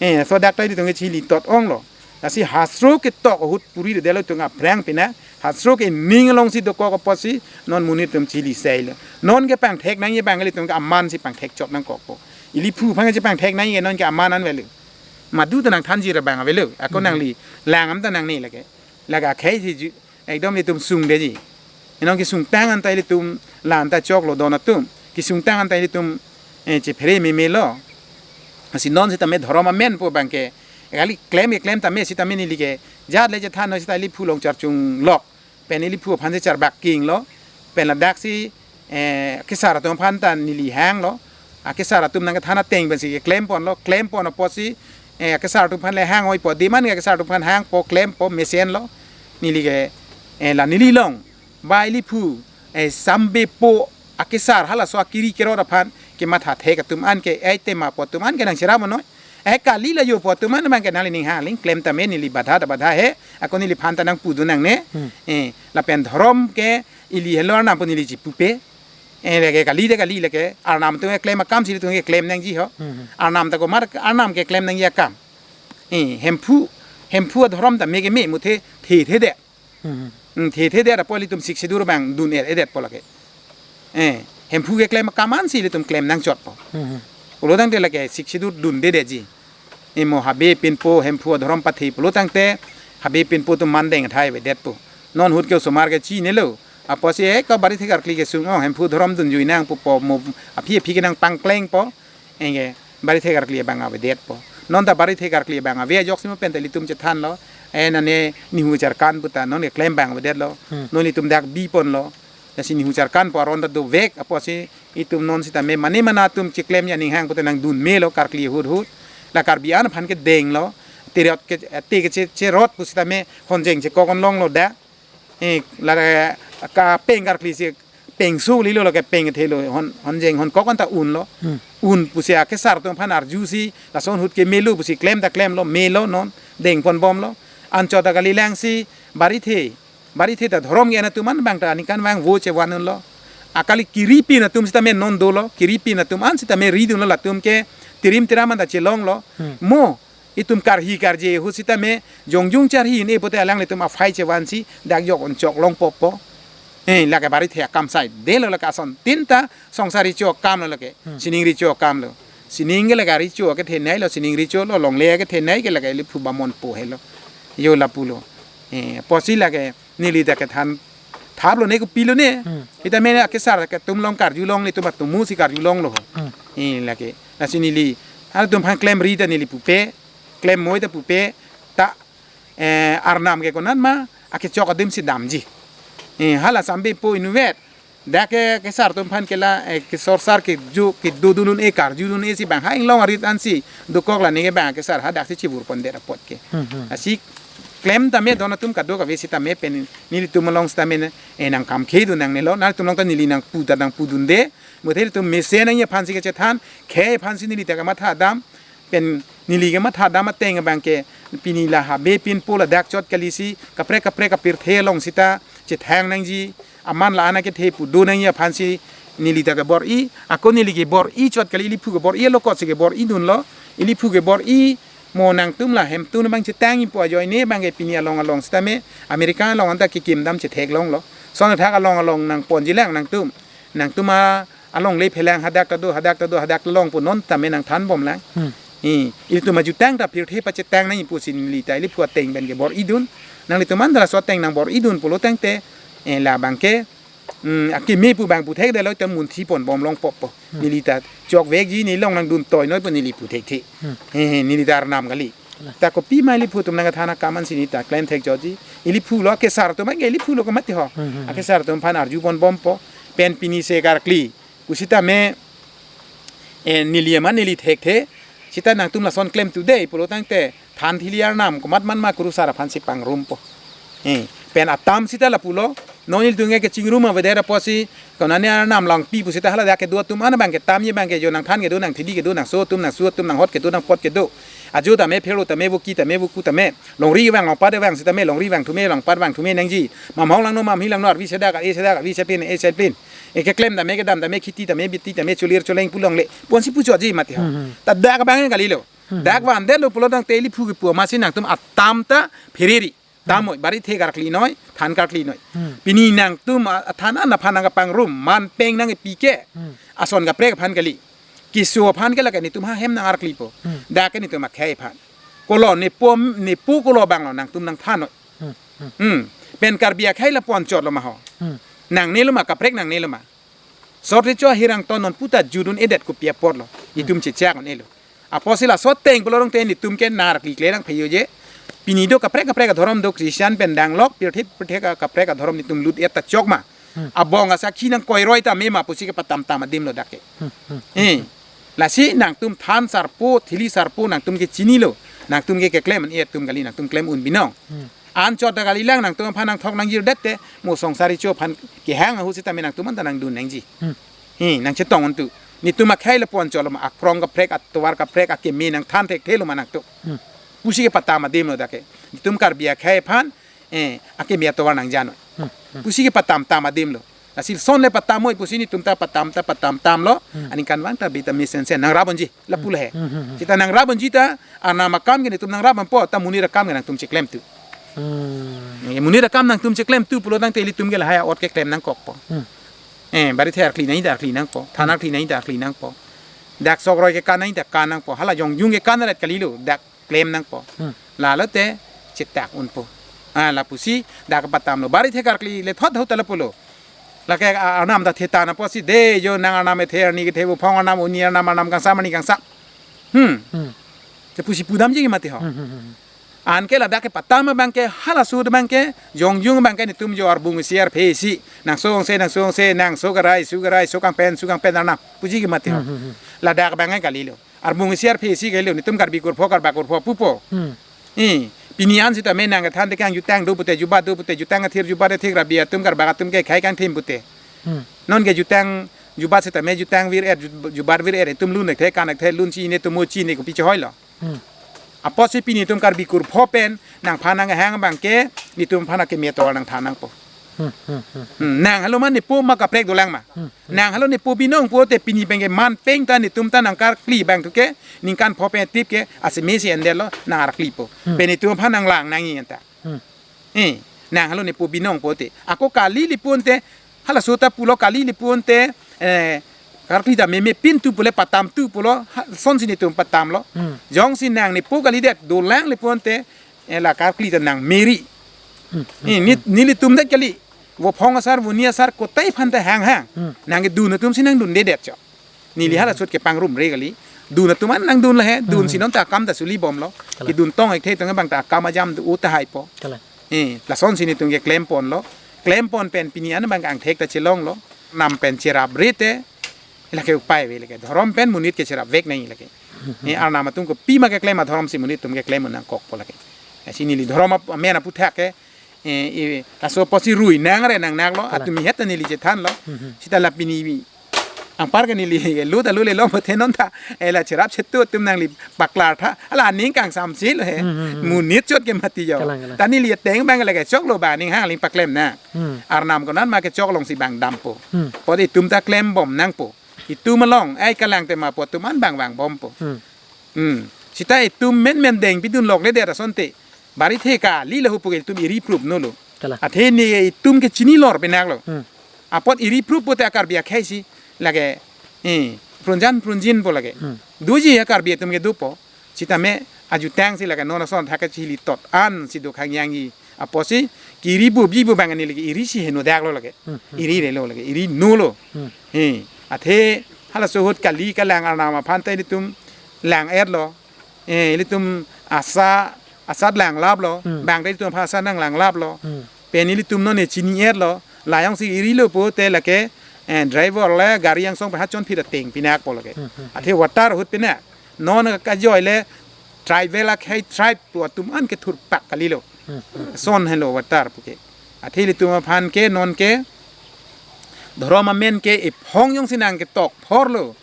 Eh, so dak ta ilitum ke chili tot onglo. Lasi hastro ketok ahut puri de lo tung aphrang pina. Hastro ke ning along si dokok apotsi non monit atum chili seilo. Non ke pangthek nangji abang ilitum ke aman si pangthek chot nangkokpo. Ili phu phang si pangthek nangji non ke aman an velu. Madu ta nangthanji ra bang avelo. Ako nangli lang am ta nangne lake. Lake akhei si ju-, ekdom ilitum sungdeji. Inong kesungtang anta ilitum la anta choklo don atum. Kesungtang anta ilitum, eh, chephere memelo. Lasi non sitame dhorom amen pu abangke. Kali klem keklem tame sitame neli ke jat le chethan noi sita ili phu long charchunglok. Pen ili phu aphan si charbak kinglo. Pen ladaksi, eh, kesar atum aphan ta neli hanglo. Akesar atum nangkethan ateng pensi keklem ponlo. Klem pon apotsi, eh, akesar atum aphan le hang oipo. Demand ke akesar atum aphan hangpo, klempo, mesenlo. Neli ke, eh, la neli long. Ba ili phu, eh, sambepo akesar halaso akiri kerot aphan kematha thek atum an ke, eh, tema po atum an ke nangcherap noi. Eh, kali la jo po atum an abangke nangli ning ha ling klem tame neli badha ta badha he. Ako neliphan ta nangpudun nangne. Hmm. Eh, lapen dhorom ke ili helo Arnam pu neli chipupe. Eh, lake kali de kali lake Arnam atum keklem akam si ilitum keklem nangji ho. Hmm. Arnam ta komat Arnam keklem nangji akam. Eh, Hemphu, Hemphu adhorom ta me keme muthe the the de. Hmm. Hmm, the the de apot ilitum Sixth Schedule abang dun-er-edet po lake. Eh, Hemphu keklem akam ansi ilitum klem nangchotpo. Hmm. Pulo tangte lake Sixth Schedule dundedetji. Imo habe pinpo Hemphu adhorom pathe pulo tangte habe pinpo atum mandeng thai avedetpo. Non ahut ke osomar ke chinilo. Apotsi, eh, ko Barithe karkli kesung, oh, Hemphu dhorom dunjui nang pupo mo aphi aphi ke nangpangklengpo. Anke Barithe karkli abang avedetpo. Non ta Barithe karkli abang ave ajoksi mo pen ta ilitum chethanlo. Eh, nane nihu charkan pu ta non keklem abang avedetlo. Hmm. Non ilitum dak bi ponlo. Lasi nihu charkan pu aron ta dovek apotsi itum non sitame mane mana atum cheklemji aning hang pu ta nangdun melo karkli ahut ahut. La Karbi an aphan ke denglo. Tirot ke, te ke che, cherot pu sitame honjeng chekok onlonglo da. Eh, la kapeng karkli si pengso lilo, la kapeng thelo hon, honjeng honkok anta unlo. Hmm. Un pusi akesar atum aphan arjusi lason ahut ke melo pusi klem ta klemlo, melo non deng ponbomlo. Anchot ta kalilang si Barithe, Barithe ta dhorom ke-en atum an abang ta aningkanvang vo chevan unlo. Akali kiripin atum sitame non dolo, kiripin atum an sitame ridunlo, latum ke tirim tiram anta chelonglo. Hmm. Mo itum karhi karje ahut sitame jongjung charhi ne pote alanglitum aphai chevansi dak jok onchok longpo po. Eh, lake Barithe akam saidelo, lake asontin ta songsar recho akamlo lake. Hmm. Sining recho akamlo. Sining ke lake recho kethenei lo, sining recholo, longle kethenei ke lake ili phu bamon po helo. Jo lapulo. Eh, apotsi lake neli ta kethan thaplo ne kopilo ne. Hmm. Sitame akesar atum along karjulong ilitum atumu si karjulonglo. Hmm. Eh, lake. Lasi neli halatum aphan klemri ta neli pupe, klem moi ta pupe, ta, eh, Arnam ke konat ma akechok adim si damji. Eh, hala sambepo inutvet. Dak ke kesar atum aphan ke la, eh, kesorsar ke ju, kedodun un-e karjudun un-e si bang ha inglong arit ansi dokok la neke bang kesar hadak si chibur pondet apot ke. Hmm, hmm. Lasi klem tame don atum kadokave sitame pen nelitum along sitame ne, eh, nangkam khedun nangnelo, nangtum along ta neli nangpu ta nangpudunde, muthe ilitum mesen nangji aphansi kechethan, khei aphansi neli ta kamatha dam, pen neli kamatha dam ateng abangke pini la habe pinpo ladak chot kalisi kaprek kaprek apirthe along sita chethang nangji, aman la-an akethe pudo nangji aphansi neli ta kebor-i, ako neli kebor-i chot kali, ili phu kebor-i alokot si kebor-i dunlo, ili phu kebor-i mo nangtum la hemtun abang chetangji pu ajoine abangke pini along along sitame America along anta kekim dam chetheklonglo. Son athak along along nangponji lang nangtum. Nangtum a alongle phelang hadak ta do, hadak ta do, hadak ta long pu non tame nangthanbom lang. Hmm. Eh, ilitum ajutang ta pirthe pachetang nangji pusi neli ta ili phu ateng pen kebor-i dun. Nanglitum an ta laso ateng nangbor-i dun pulo tangte, eh, labangke, mm, akeme pu bang puthekdetlo ta munthi ponbom longpo po. Hmm. Neli ta chokvekji, neli along nangdun toi noi pu neli puthekthe. Hmm. Eh, eh, neli ta Arnam kali. Kalang. Ta kopima ili phu atum nangkethan akam ansi neli ta klemthek jotji. Ili phulo kesar atum abangke ili phulo komat ho. Hmm, hmm, hmm. Akesar atum aphan arju ponbompo. Pen pini se karkli pusitame, eh, neli aman neli thekthe, sita nangtum lason klemthude pulo tangte than thili Arnam komat man ma kurusar aphansi pangrumpo. Eh, pen atam sita lapulo, non ilitum ke kechingrum avedet apotsi, konane Arnam langpi pusita hala dak kedo atum an abangke tamji abangke jo nangthan kedo, nangthidi kedo, nangso atum, nangsu atum, nanghot kedo, nangpot kedo. Ajo tame, phero tame, voki tame, voku tame, longri vang longpat vang sitame, longri vangthume, longpat vangthume nangji. Mamhong langno, mamhi langno, arvi sedak, e sedak, arvi sepin, e sepin. E keklem tame, kedam tame, khiti tame, biti tame, cholir choleng pu longle. Ponsi puchotji mati ho. Hmm, hmm. Ta dak abang kalilo. Hmm. Dak vandetlo pulo tangte ili phu kepu amatsi nangtum atam ta phereri. Hmm. Tam noi, Barithe karkli noi, than karkli noi. Hmm. Pini nangtum a-, athan an aphan nangkapangrum, man peng nangkepi ke. Hmm. Ason kaprek aphan kali. Keso aphan ke lake nelitum ha hem nangarklipo. Hmm. Dak ke nelitum akhei aphan. Kolo nepo, nepo kolo abang lo nangtum nangthan noi. Hmm, hmm. Hmm. Pen Karbi akhei lapu anchot lo ma ho. Hmm. Nangne lo ma, kaprek nangne lo ma. Sot recho ahirang ton non puta judun-edet kopi apot lo. Hmm. Itum chechak un-elo. Apotsi laso ateng pulo rong te nitum ke nar klikle nang pheyo je. Pini do kaprek kaprek adhorom do, Christian pen danglok, pirthe pirthe ka kaprek adhorom nitum lut-et ta chok ma. Hmm. Abong asakhi nangkoiroi ta me ma pusi kepatam tam adim lo dak ke. Hmm, hmm. Eh. Lasi nangtum than sarpo, thili sarpo, nangtum ke chinilo. Nangtum ke keklem an-e atum kali, nangtum klem un binong. Hmm. Anchot ta kalilang, nangtum aphan nangthok nangjirdet te, mo songsar recho aphan kehang ahut sitame nangtum anta nangdun nangji. Hmm. Hi, nangchetong untu. Nitum akhei lapu anchot lo ma, akrong kaprek, atovar kaprek, akeme nangthan thekthe lo ma nangtum. Hmm. Pusi kepatam adim lo dak ke. Nitum Karbi akhei aphan, eh, akeme atovar nangjan noi. Hmm, hmm. Pusi kepatam tam adim lo. Lasi lason le patam noi pusi nitum ta patam ta patam tam lo. Hmm. Aningkanvang ta beta mesensen nangrap unji. Lapu le he. Hmm, hmm, hmm. Sita nangrap unji ta, arnam akam ke nitum nangrap unpo, ta monit akam ke nangtum cheklem tu. Hmm. Eh, monit akam nangtum cheklem tu pulo tangte ilitum ke lahai a'ot keklem nangkokpo. Hmm. Eh, barithe arkli nangji ta arkli nangpo, than arkli nangji ta arkli nangpo. Dak sok roi kekan nangji ta kan nangpo. Hala jongjung kekan ret kalilo, dak klem nangpo. Hmm. Lalo te chetak unpo. Ah, lapusi dak patam lo. Barithe karkli le thot thot ta lapulo. Lake, ah, arnam ta thetan apotsi de jo nang arnam ethe arni kethe, buphong arnam, oni arnam, arnam kangsam arni kangsam. Hmm. Hmm. Te pusi pudamji mati ho. Hmm, hmm, hmm. Anke ladak kepatam abang ke, halaso abang ke, jongjung abang ke nitum jo arbung isi arphe isi. Nangso ongse, nangso ongse, nangso kerai, su kerai, so kangpen, su kangpen arnam. Puji ke mati ho. Hmm, hmm, hmm. Ladak abang ke kalilo. Arbung isi arphe isi kalilo, nitum Karbi kurpho, Karbak kurpho pupo. Hmm. Eh, pini an sitame nang kethan tekang jutang do pute, jubat do pute, jutang athir jubat athir, Karbi atum Karbak atum ke khei kangthim pute. Hmm. Non ke jutang jubat sitame jutang vir-et, ju-, jubat vir-et, itum lun thekthe, kan thekthe, lun chini, tumo chini, kopi chehoilo. Hmm. Apotsi pini itum Karbi kurpho pen nangphan nanghang abang ke, nitum aphan akeme atovar nangthan nangpo. Hmm, hmm, hmm. Hmm, nang halo ma nepo ma kaprek dolang ma. Hmm, hmm. Nang halo nepo binong pote pini pen ke man peng ta nitum ta nangkarkli abang tu ke, ningkan pho pen tip ke, asimesi endel lo, nang arklipo. Hmm. Pen itum aphan nanglang nangji anta. Hmm. Eh, nang halo nepo binong pote. Ako kali li pon te, halaso ta pulo kali li pon te, eh, karkli ta meme pin tu pule patam tu pulo, ha, lasonsi nitum patam lo. Hmm. Jongsi nang nepo kalidet, dolang li pon te, eh, la karkli ta nangmeri. Hmm. Eh, ni, nelitum det kali. Buphong asar, buni asar, kotai aphan ta hanghang. Hmm. Nang kedun atumsi nangdundedet cho. Neli Hmm. hala chot ke pangrumre kali. Dun atum an nangdun le he, dun Hmm. si non ta akam ta suli bomlo. Kalang. Kedun tong thekthe tong abang ta akam ajam do tahaipo. Kalang. Eh, lasonsi nitum keklem ponlo. Klem pon pen pini an abang angthek ta chelonglo. Nam pen cherap rite. Lake upai ave lake. Dhorom pen monit ke cherap vek nangji lake. Eh, arnam atum kopima keklem adhorom si monit atum keklem nangkokpo lake. Eh, si neli dhorom ap-, amen aputhak ke. Eh, eh, laso apotsi rui nangre nangnaklo. Kalang. Atum ihet ta neli chethanlo. Hmm, hmm. Sita la pini anpar ke neli lo ta lo le lo mate non ta. Eh, la cherap chetu atum nangli paklar tha. Hala aning kangsamsi lo he. Hmm, hmm, hmm. Monit chot ke mati jo. Kalang, kalang. Ta neli ateng abang lake choklo ba ning hang ling paklem na. Hmm. Arnam konan ma kechok alongsi bang dampo. Hmm. Apot itum ta klem bom nangpo. Itum along, ai kalang tema apot atum an bang vangbompo. Hmm. Hmm. Sita itum menmen deng pidun lokledet asonte. Barithe kali lahu puke itum iri prup nolo. Kalang. Athe ne itum ke chinilor penaklo. Hmm. Apot iri prup pote a-Karbi akhei si lake, eh, prunjan prunjinpo lake. Hmm. Doji a-Karbi atum ke dopo. Sitame ajutang si lake non ason thak kachili tot ansi do khangyangji. Apotsi kiri bup ji bu bang ani lake irisi henodaklo lake. Hmm, hmm. Iri relo lake, iri nolo. Hmm. He, athe halaso ahut kali kalang arnam aphan ta ilitum lang-etlo. Eh, ilitum asa, asat langlaplo. Hmm. Bang ta ilitum aphan asa nanglanglaplo. Hmm. Pen ilitum non e chini-etlo. La jongsi irilo pote lake, eh, driver le gari angsong pen ha chonphi ta teng pinakpo lake. Hmm, hmm. Athe voter ahut pinak. Non kajoi le tribal akhei tribe pu atum an kethurpak kalilo. Hmm, hmm. Son helo voter puke. Athe ilitum aphan ke non ke dhorom amen ke ephong jongsi nang ketok phorlo.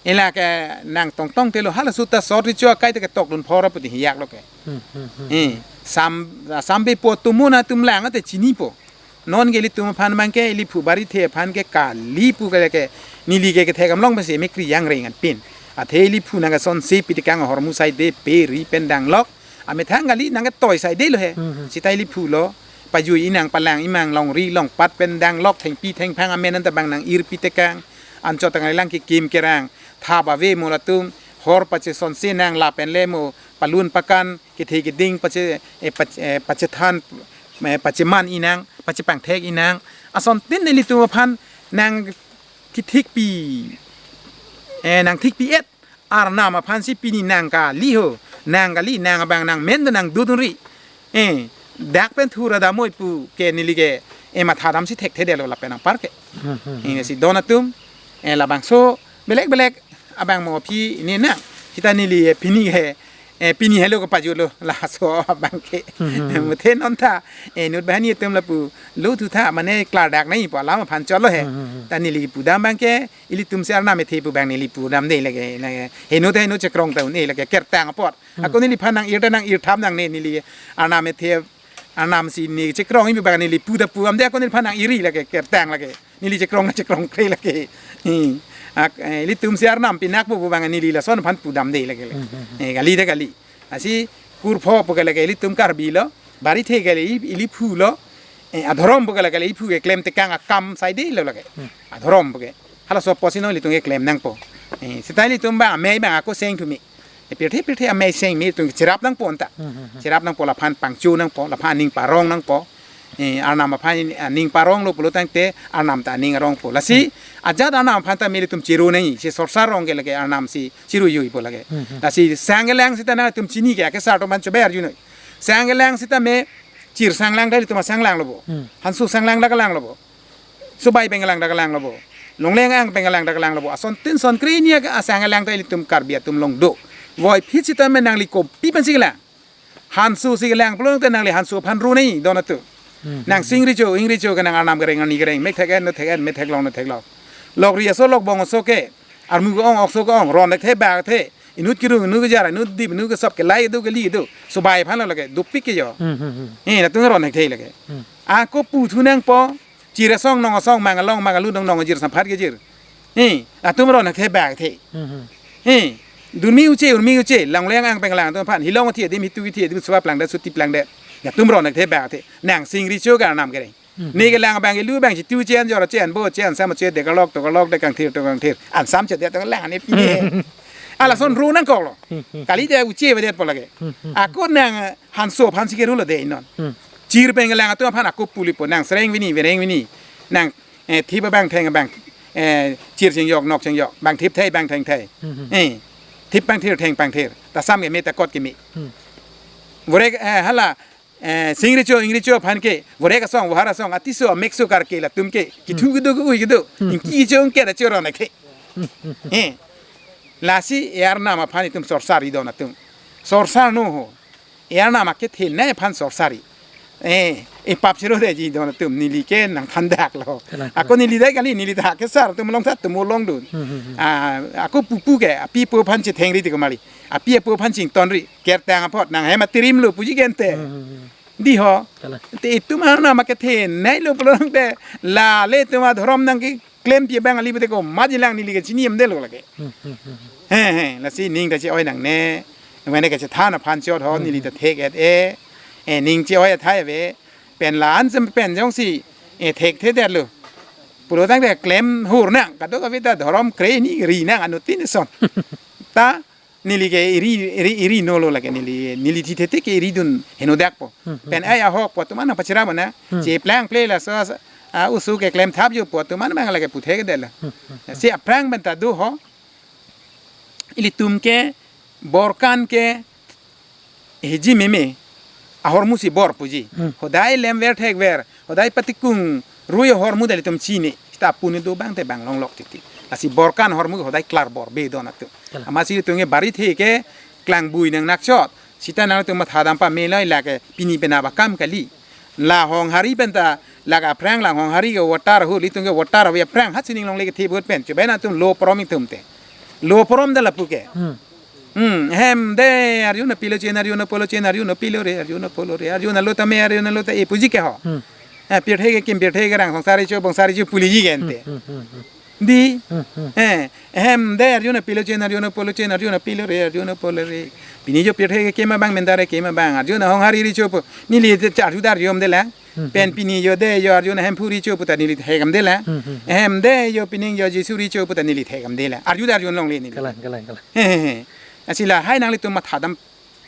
Ila ke nang tongtong telo halaso ta sot recho akai ta ketok dun phor aputi hiyak lo ke. Hmm, hmm, hmm. Eh, sam, sambe po tumuna tum lang ate chinipo. Non ke ilitum aphan abang ke, ili phu Barithe aphan ke kali pu ke, ke neli ke kethek amlong pensi mekri yang ring an pin. Athe ili phu nang ke sonsi pitikang ahormu saide pe ri pen danglok. Amethang kali nang ketoi saide lo he. Hmm, hmm. Sita ili phulo. Pajui inang palang imang longri longpat pen danglok thengpi thengphang amen anta bang nang-ir pitekang. Anchot tang lang kekim kerang. Thap ave mo latum. Hor pache sonsi nang lapen le mo palun pakan, kethe keding pache, eh, pach-, eh, pachethan, eh, pacheman inang, pachepangthek inang. Asontin nelitum aphan nang kethikpi, eh, nang thikpi-et Arnam aphansi pini nang kali ho, nang kali, nang abang nang men do, nang dodunri. Eh, dak pen thura damnoi pu ke neli ke, eh, mathadamsi thekthedetlo lapen anpar ke. Hmm, hmm, hmm. Eh, si don atum, eh, labangso belek belek abang mo aphi ne nang. Sita neli, eh, pini ke, eh, pini helo kepajutlo laso abang ke. Hmm, hmm, hmm. Muthe non tha, eh, inut banghini atum lapu lo thu tha, mane klardak nangji pu alam aphan cholo he. Hmm, hmm, hmm. Ta neli pudam abang ke, ilitumsi Arnam ethe pu abang neli pudamde lake, lake. Heno ta heno chekrong ta un-e lake, kertang apot. Hmm. Ako neliphan nang-ir ta nang-ir tham nangne, neli Arnam ethe, Arnamsi ne chekrongji pu abang neli pu ta pudamde, ako neliphan nang-irri lake, kertang lake. Neli chekrong ta chekrongkre lake. Hmm. Ak, eh, ilitumsi Arnam pinakpo pu abang neli lason aphan pudamde lake, lake. Hmm, hmm, hmm. Eh, kali ta kali. Lasi kurpho pu ke lake ilitum Karbi lo, barithe ke ili, ili phu lo, eh, adhorom pu ke lake ili phu ke klemtekang akam saidelo lake. Hmm. Adhorom pu ke. Halaso apotsi non ilitum keklem nangpo. Eh, seta ilitum abang amei abang ako seng thu me. Eh, pirthe pirthe amei seng me ilitum cherap nangpo anta. Hmm, hmm, hmm. Cherap nangpo, laphan pangcho nangpo, laphan aning parong nangpo. Eh, Arnam aphan aning paronglo pulo tangte Arnam ta aning arongpo. Lasi, hmm, ajat Arnam aphan ta me ilitum chiru nangji, si sorsar arong ke lake Arnamsi chiru juipo lake. Hmm, hmm. Lasi sang kelang seta nangtum chini ke, akesar atum aphan chobai arjunoi. Sang kelang seta me chir sanglang ta ilitum asanglanglo bo. Hmm. Hanso sanglang ta kelanglo bo. Sobai pen kelang ta kelanglo bo. Longle-ang pen kelang ta kelanglo bo. Asontin sonkre hini asang kelang ta ilitum Karbi atum along do. Voiphit seta me nangli kopi pensi kelang. Hansosi kelang pulo te nangli hanso aphan ru nangji don atum. Hmm. Nang sing recho, ing recho ke nang Arnam kereng, arni kereng, mek thek-en, no thek-en, mek theklong, no theklong. Lokri aso, lokbong aso ke, armu ke-ong, okso ke-ong, ron thekthe, bak the, inut kirung, inut kejar, inut dip, inut kesop, kelai do, keli do. Sobai aphan lo lake, dopik ke jo. Hmm, hmm, hmm. Eh, latum ron thekthe lake. Hmm. Ako pu thu nangpo, chir asong, nong asong, mang along, mang alu, nong nong ajir, samphat kejir. Eh, latum ron thekthe bak the. Hmm, hmm. Eh, durmi uche, urmi uche, longle-ang pen kelang atum aphan, hilong thi adim, hitu thi adim, suba plangdet, suti plangdet. Latum ron thekthe bak the. Nang sing recho ke Arnam kereng. Hmm. Ne kelang abang kelu abang chitu chen, jor chen, bo chen, sam chen, de kalok, to kalok, de kangthir, to kangthir. Ansam chedet to lang ne pine. Alason ru nangkoklo. Kali de uche avedet pu lake. Ako nang hanso aphansi kerulo de non. Hmm. Chir pen kelang atum aphan ako pulipo, nang sereng vini, vereng vini. Nang, eh, thip abang theng abang, eh, chir chengjok, nok chengjok, bang thip thei, bang theng thei. Hmm, hmm. Eh, thip pangthir, theng pangthir. Ta sam keme, ta kot keme. Hmm. Vorek, eh, hala, eh, sing recho, ing recho aphan ke, vorek asong, vohar asong, atiso, mekso karke latum ke, kithu kedo, ke-ui kedo, hmm, ingki cho, ingke da cho ron thekthe. Hmm, hmm, hmm. Eh, lasi e Arnam aphan itum sorsar-i don atum. Sorsar no ho. E Arnam akethenei aphan sorsar-i. Eh, e pap chirode ji don atum, neli ke nangthandaklo. Kalang, kalang. Ako neli dai kali, neli ta kesar atum along ta atum along dun. Hmm, hmm, hmm. Ah, ako pupu ke, api apo aphan chethengri ti ko mali. Api apo aphan chingtonri, kertang apot, nang hem atirimlo puji gente. Hmm, hmm, hmm. Di ho. Kalang. Te itum Arnam aketheneilo pulo tangte, la le itum adhorom nangke klempi abang kali pute komatji lang neli ke chini amdelo lake. Hmm, hmm, hmm. He, he, lasi ning ta che-oi nangne, mane kachethan aphan chot ho, hmm, neli ta thek-et e, e, ning che-oi athai ave, pen la-an sem pen jongsi, e, thekthedetlo. Pulo tangte klem hur nang, kadokave ta dhorom kre ni ri nang anuttin ason. Ta, neli ke iri, iri, iri nolo lake neli, neli thi thete ke iri dun henodakpo. Hmm, hmm, pen hmm. Ai ahokpo atum an nangpachirap na, hmm, cheplang ple laso, a, oso ke klemthap jopo atum an abang lake puthekdetlo. Hmm, hmm, hmm. Si aphrang pen ta do ho, ilitum ke, borkan ke, hiji meme, ahormusi bor puji. Hmm. Hodai lemver thekver, hodai patikung rui ahormu ta ilitum chini. Seta puni do abang te bang longlok titi. Lasi borkan ahormu hodai klar bor be don atum. Kalang. Amatsi ilitum ke barithe ke klangbui nang nakchot. Seta nangtum mathadam pame loi lake pini penap akam kali. La Honghari pen ta lake aphrang la Honghari ke voter ahut ilitum ke voter ave aphrang ha sining longle kethe vote pen. Chubai nangtum lo prom itum te. Lo prom da lapu ke. Hmm. Hmm, hem de arjuna pilo chen, arjuna polo chen, arjuna pilo re, arjuna polo re, arjuna lo tame, arjuna lo ta e puji ke ho. Hmm. Eh, pirthe kekim, pirthe kerang, songsar recho, bongsar recho puliji gente. Hmm, hmm, hmm, hmm. Di. Hmm, hmm. Eh, hem de arjuna pilo chen, arjuna polo chen, arjuna pilo re, arjuna polo re. Pini jo pirthe kekim abang, mendare kekim abang, arjuna Honghari rechopo. Neli te char judar jom de la. Hmm, pen hmm. Pini jo de jo arjuna Hemphu rechopo ta neli thekdamde la. Hmm, hmm. Hem de jo pining jo Jisu rechopo ta neli thekdamde la. Arju de arjun longle neli. Kalang, kalang, kalang. He, he, he. Lasi lahai nanglitum mathadam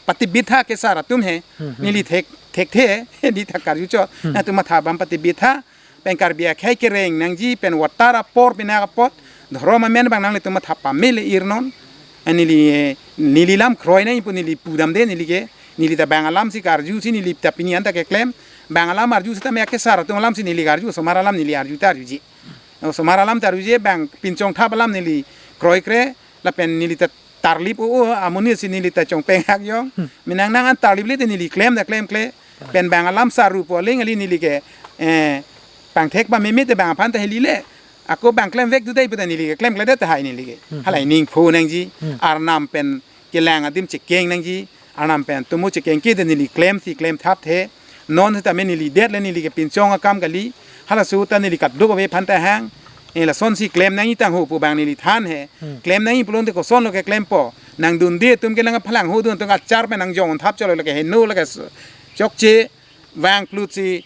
Patibitha kesar atum he, hmm, hmm, neli thek, thekthe, neli ta karju chot, hmm, nangtum matha bam patibitha, pen Karbi akhei kereng nangji, pen voter apor pinak apot, dhorom amen abang nanglitum matha pamele irnon. Eh, neli, eh, neli lam kroi nangji pu neli pudamde neli ke, neli ta bang alam si karju si neli ta pini anta keklem, bang alam arju sitame akesar atum alam si neli karju, osomar alam neli arju ta arjuji. Osomar alam ta arjuji, bang pinchong thap alam neli kroikre, lapen neli ta tarlip o o amonit si neli ta chongpeng hak jong. Hmm. Menang nang an tarlip le te neli klem ta klemkle. Pen bang alam saru pu aling ali neli ke, eh, pangthek pameme te bang aphan ta heli le. Ako bang klemvek tu dei pu ta neli ke klemkledet tahai neli ke. Hmm. Halahei ningphu nangji, hmm, arnam pen kelang adim chekeng nangji, arnam pen tumu chekeng ke te neli klem si klem thapthe. Non sitame neli det le neli ke pinchong akam kali. Halaso ta neli kaduk ave aphan ta hang. Eh, lason si klem nangji tangho pu bang neli than he. Hmm. Klem nangji pulote kosonlo keklempo. Nangdunde atum ke nangphalang ho dun atum achar pen nangjong thap cholo lake heno lake s-, chokche vangplut si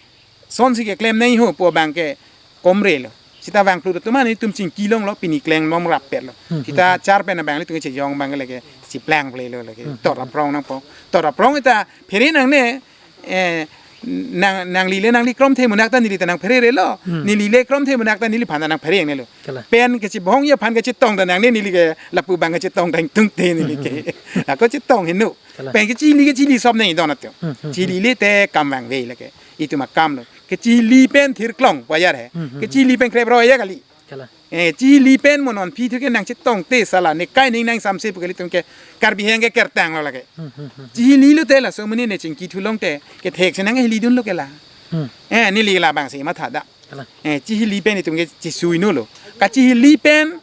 son si keklem nangji ho pu bang ke komre lo. Sita vangplut atum ani tum chingki longlo pini kleng long rap pet lo. Hmm, sita hmm, hmm, achar pen abang le tum chejong bang lake chiplang ple lo lake. Hmm, hmm, tor hmm, aprong nangpo. Tor aprong ita phere nangne, eh, nang, nangli le nangli kromthe munak ta neli ta nangphere relo. Hmm. Neli le kromthe munak ta neliphan ta nangphere nelo. Kalang. Pen kechibongji aphan kechetong ta nangne neli ke lapu bang kechetong ta ingtungte neli ke. Hmm, hmm, hmm. Ako chetong heno. Kalang. Pen kechili kechili sop nangji don atum. Hmm, hmm, hmm. Chili le te kam vangve lake. Itum akam lo. Kechili pen thirklong pu ajar he. Hmm, hmm, hmm. Kechili pen krebroi ya kali. Kalang. Eh, chili pen mo non aphi thu ke nangchetongte sala ne kai ning nangsamse pu ke ilitum ke Karbi akhei ke kertang lo lake. Hmm, hmm, hmm, hmm. Chili lote laso amonit ne chingki thu longte kethek si nangheli dunlo ke la. Hmm. Eh, neli la bang si matha da. Kalang. Eh, chili pen itum ke chesui nolo. Kachili pen,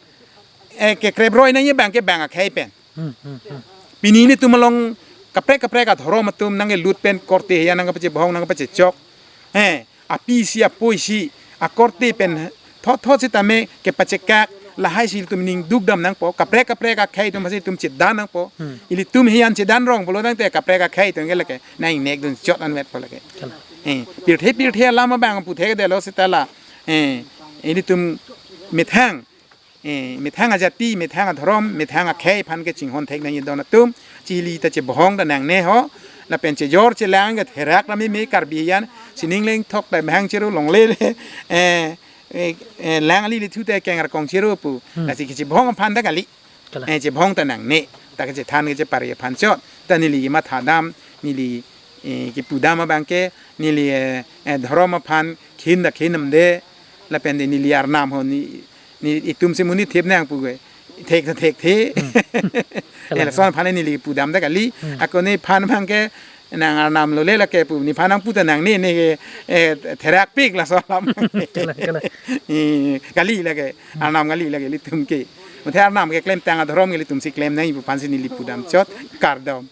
eh, kekrebroi nangji bang ke bang akhei pen. Hmm, hmm, hmm. Pini netum along kaprek kaprek adhorom atum nangkelut pen korte heya nangkapachebohong nangkapachechok. Eh, api si apoi si akorte pen thot thot sitame kepachekak lahai si ilitum ning dukdam nangpo kaprek kaprek akhei atum hasi itum chedan nangpo. Hmm. Ilitum heyan chedan rong pulo tangte kaprek akhei atum ke lake nang nek dun chot anvet po lake. Kalang. Eh, pirthe pirthe alam abang puthe kedelo sita la. Eh, ilitum methang eh, methang ajati, methang adhorom, methang akhei aphan kechinghon thek nangji don atum, chili ta chebohong ta nangne ho, lapen chejor chelang ke therak rami me Karbi akhei, sining lengthok ta bhang chero longle le, eh, eh, eh, lang ali le thu ta keng arkong chero pu, hmm, lasi kechebohong aphan ta kali. Kalang. Eh, chebohong ta nangne, ta kechethan kechepari aphan chot, ta neli matha dam, neli, eh, kepudam abang ke, neli, eh, eh, dhorom aphan, khin ta khin namde, lapen de neli arnam ho ni, ni itum si monit thip nang pu ke. Thek ta thekthe. Hmm. Eh, lason aphan neli pudam ta kali. Hmm. Ako nephan abang ke nang arnam lo le lake pu nephan nangpu ta nangne ne ke, eh, therakpik lason alam. Kalang, kalang. Eh, kali lake. Arnam kali lake ilitum ke. Mate arnam keklemtang adhorom ke ilitum si klem nangji pu aphan si neli pudam chot kardom.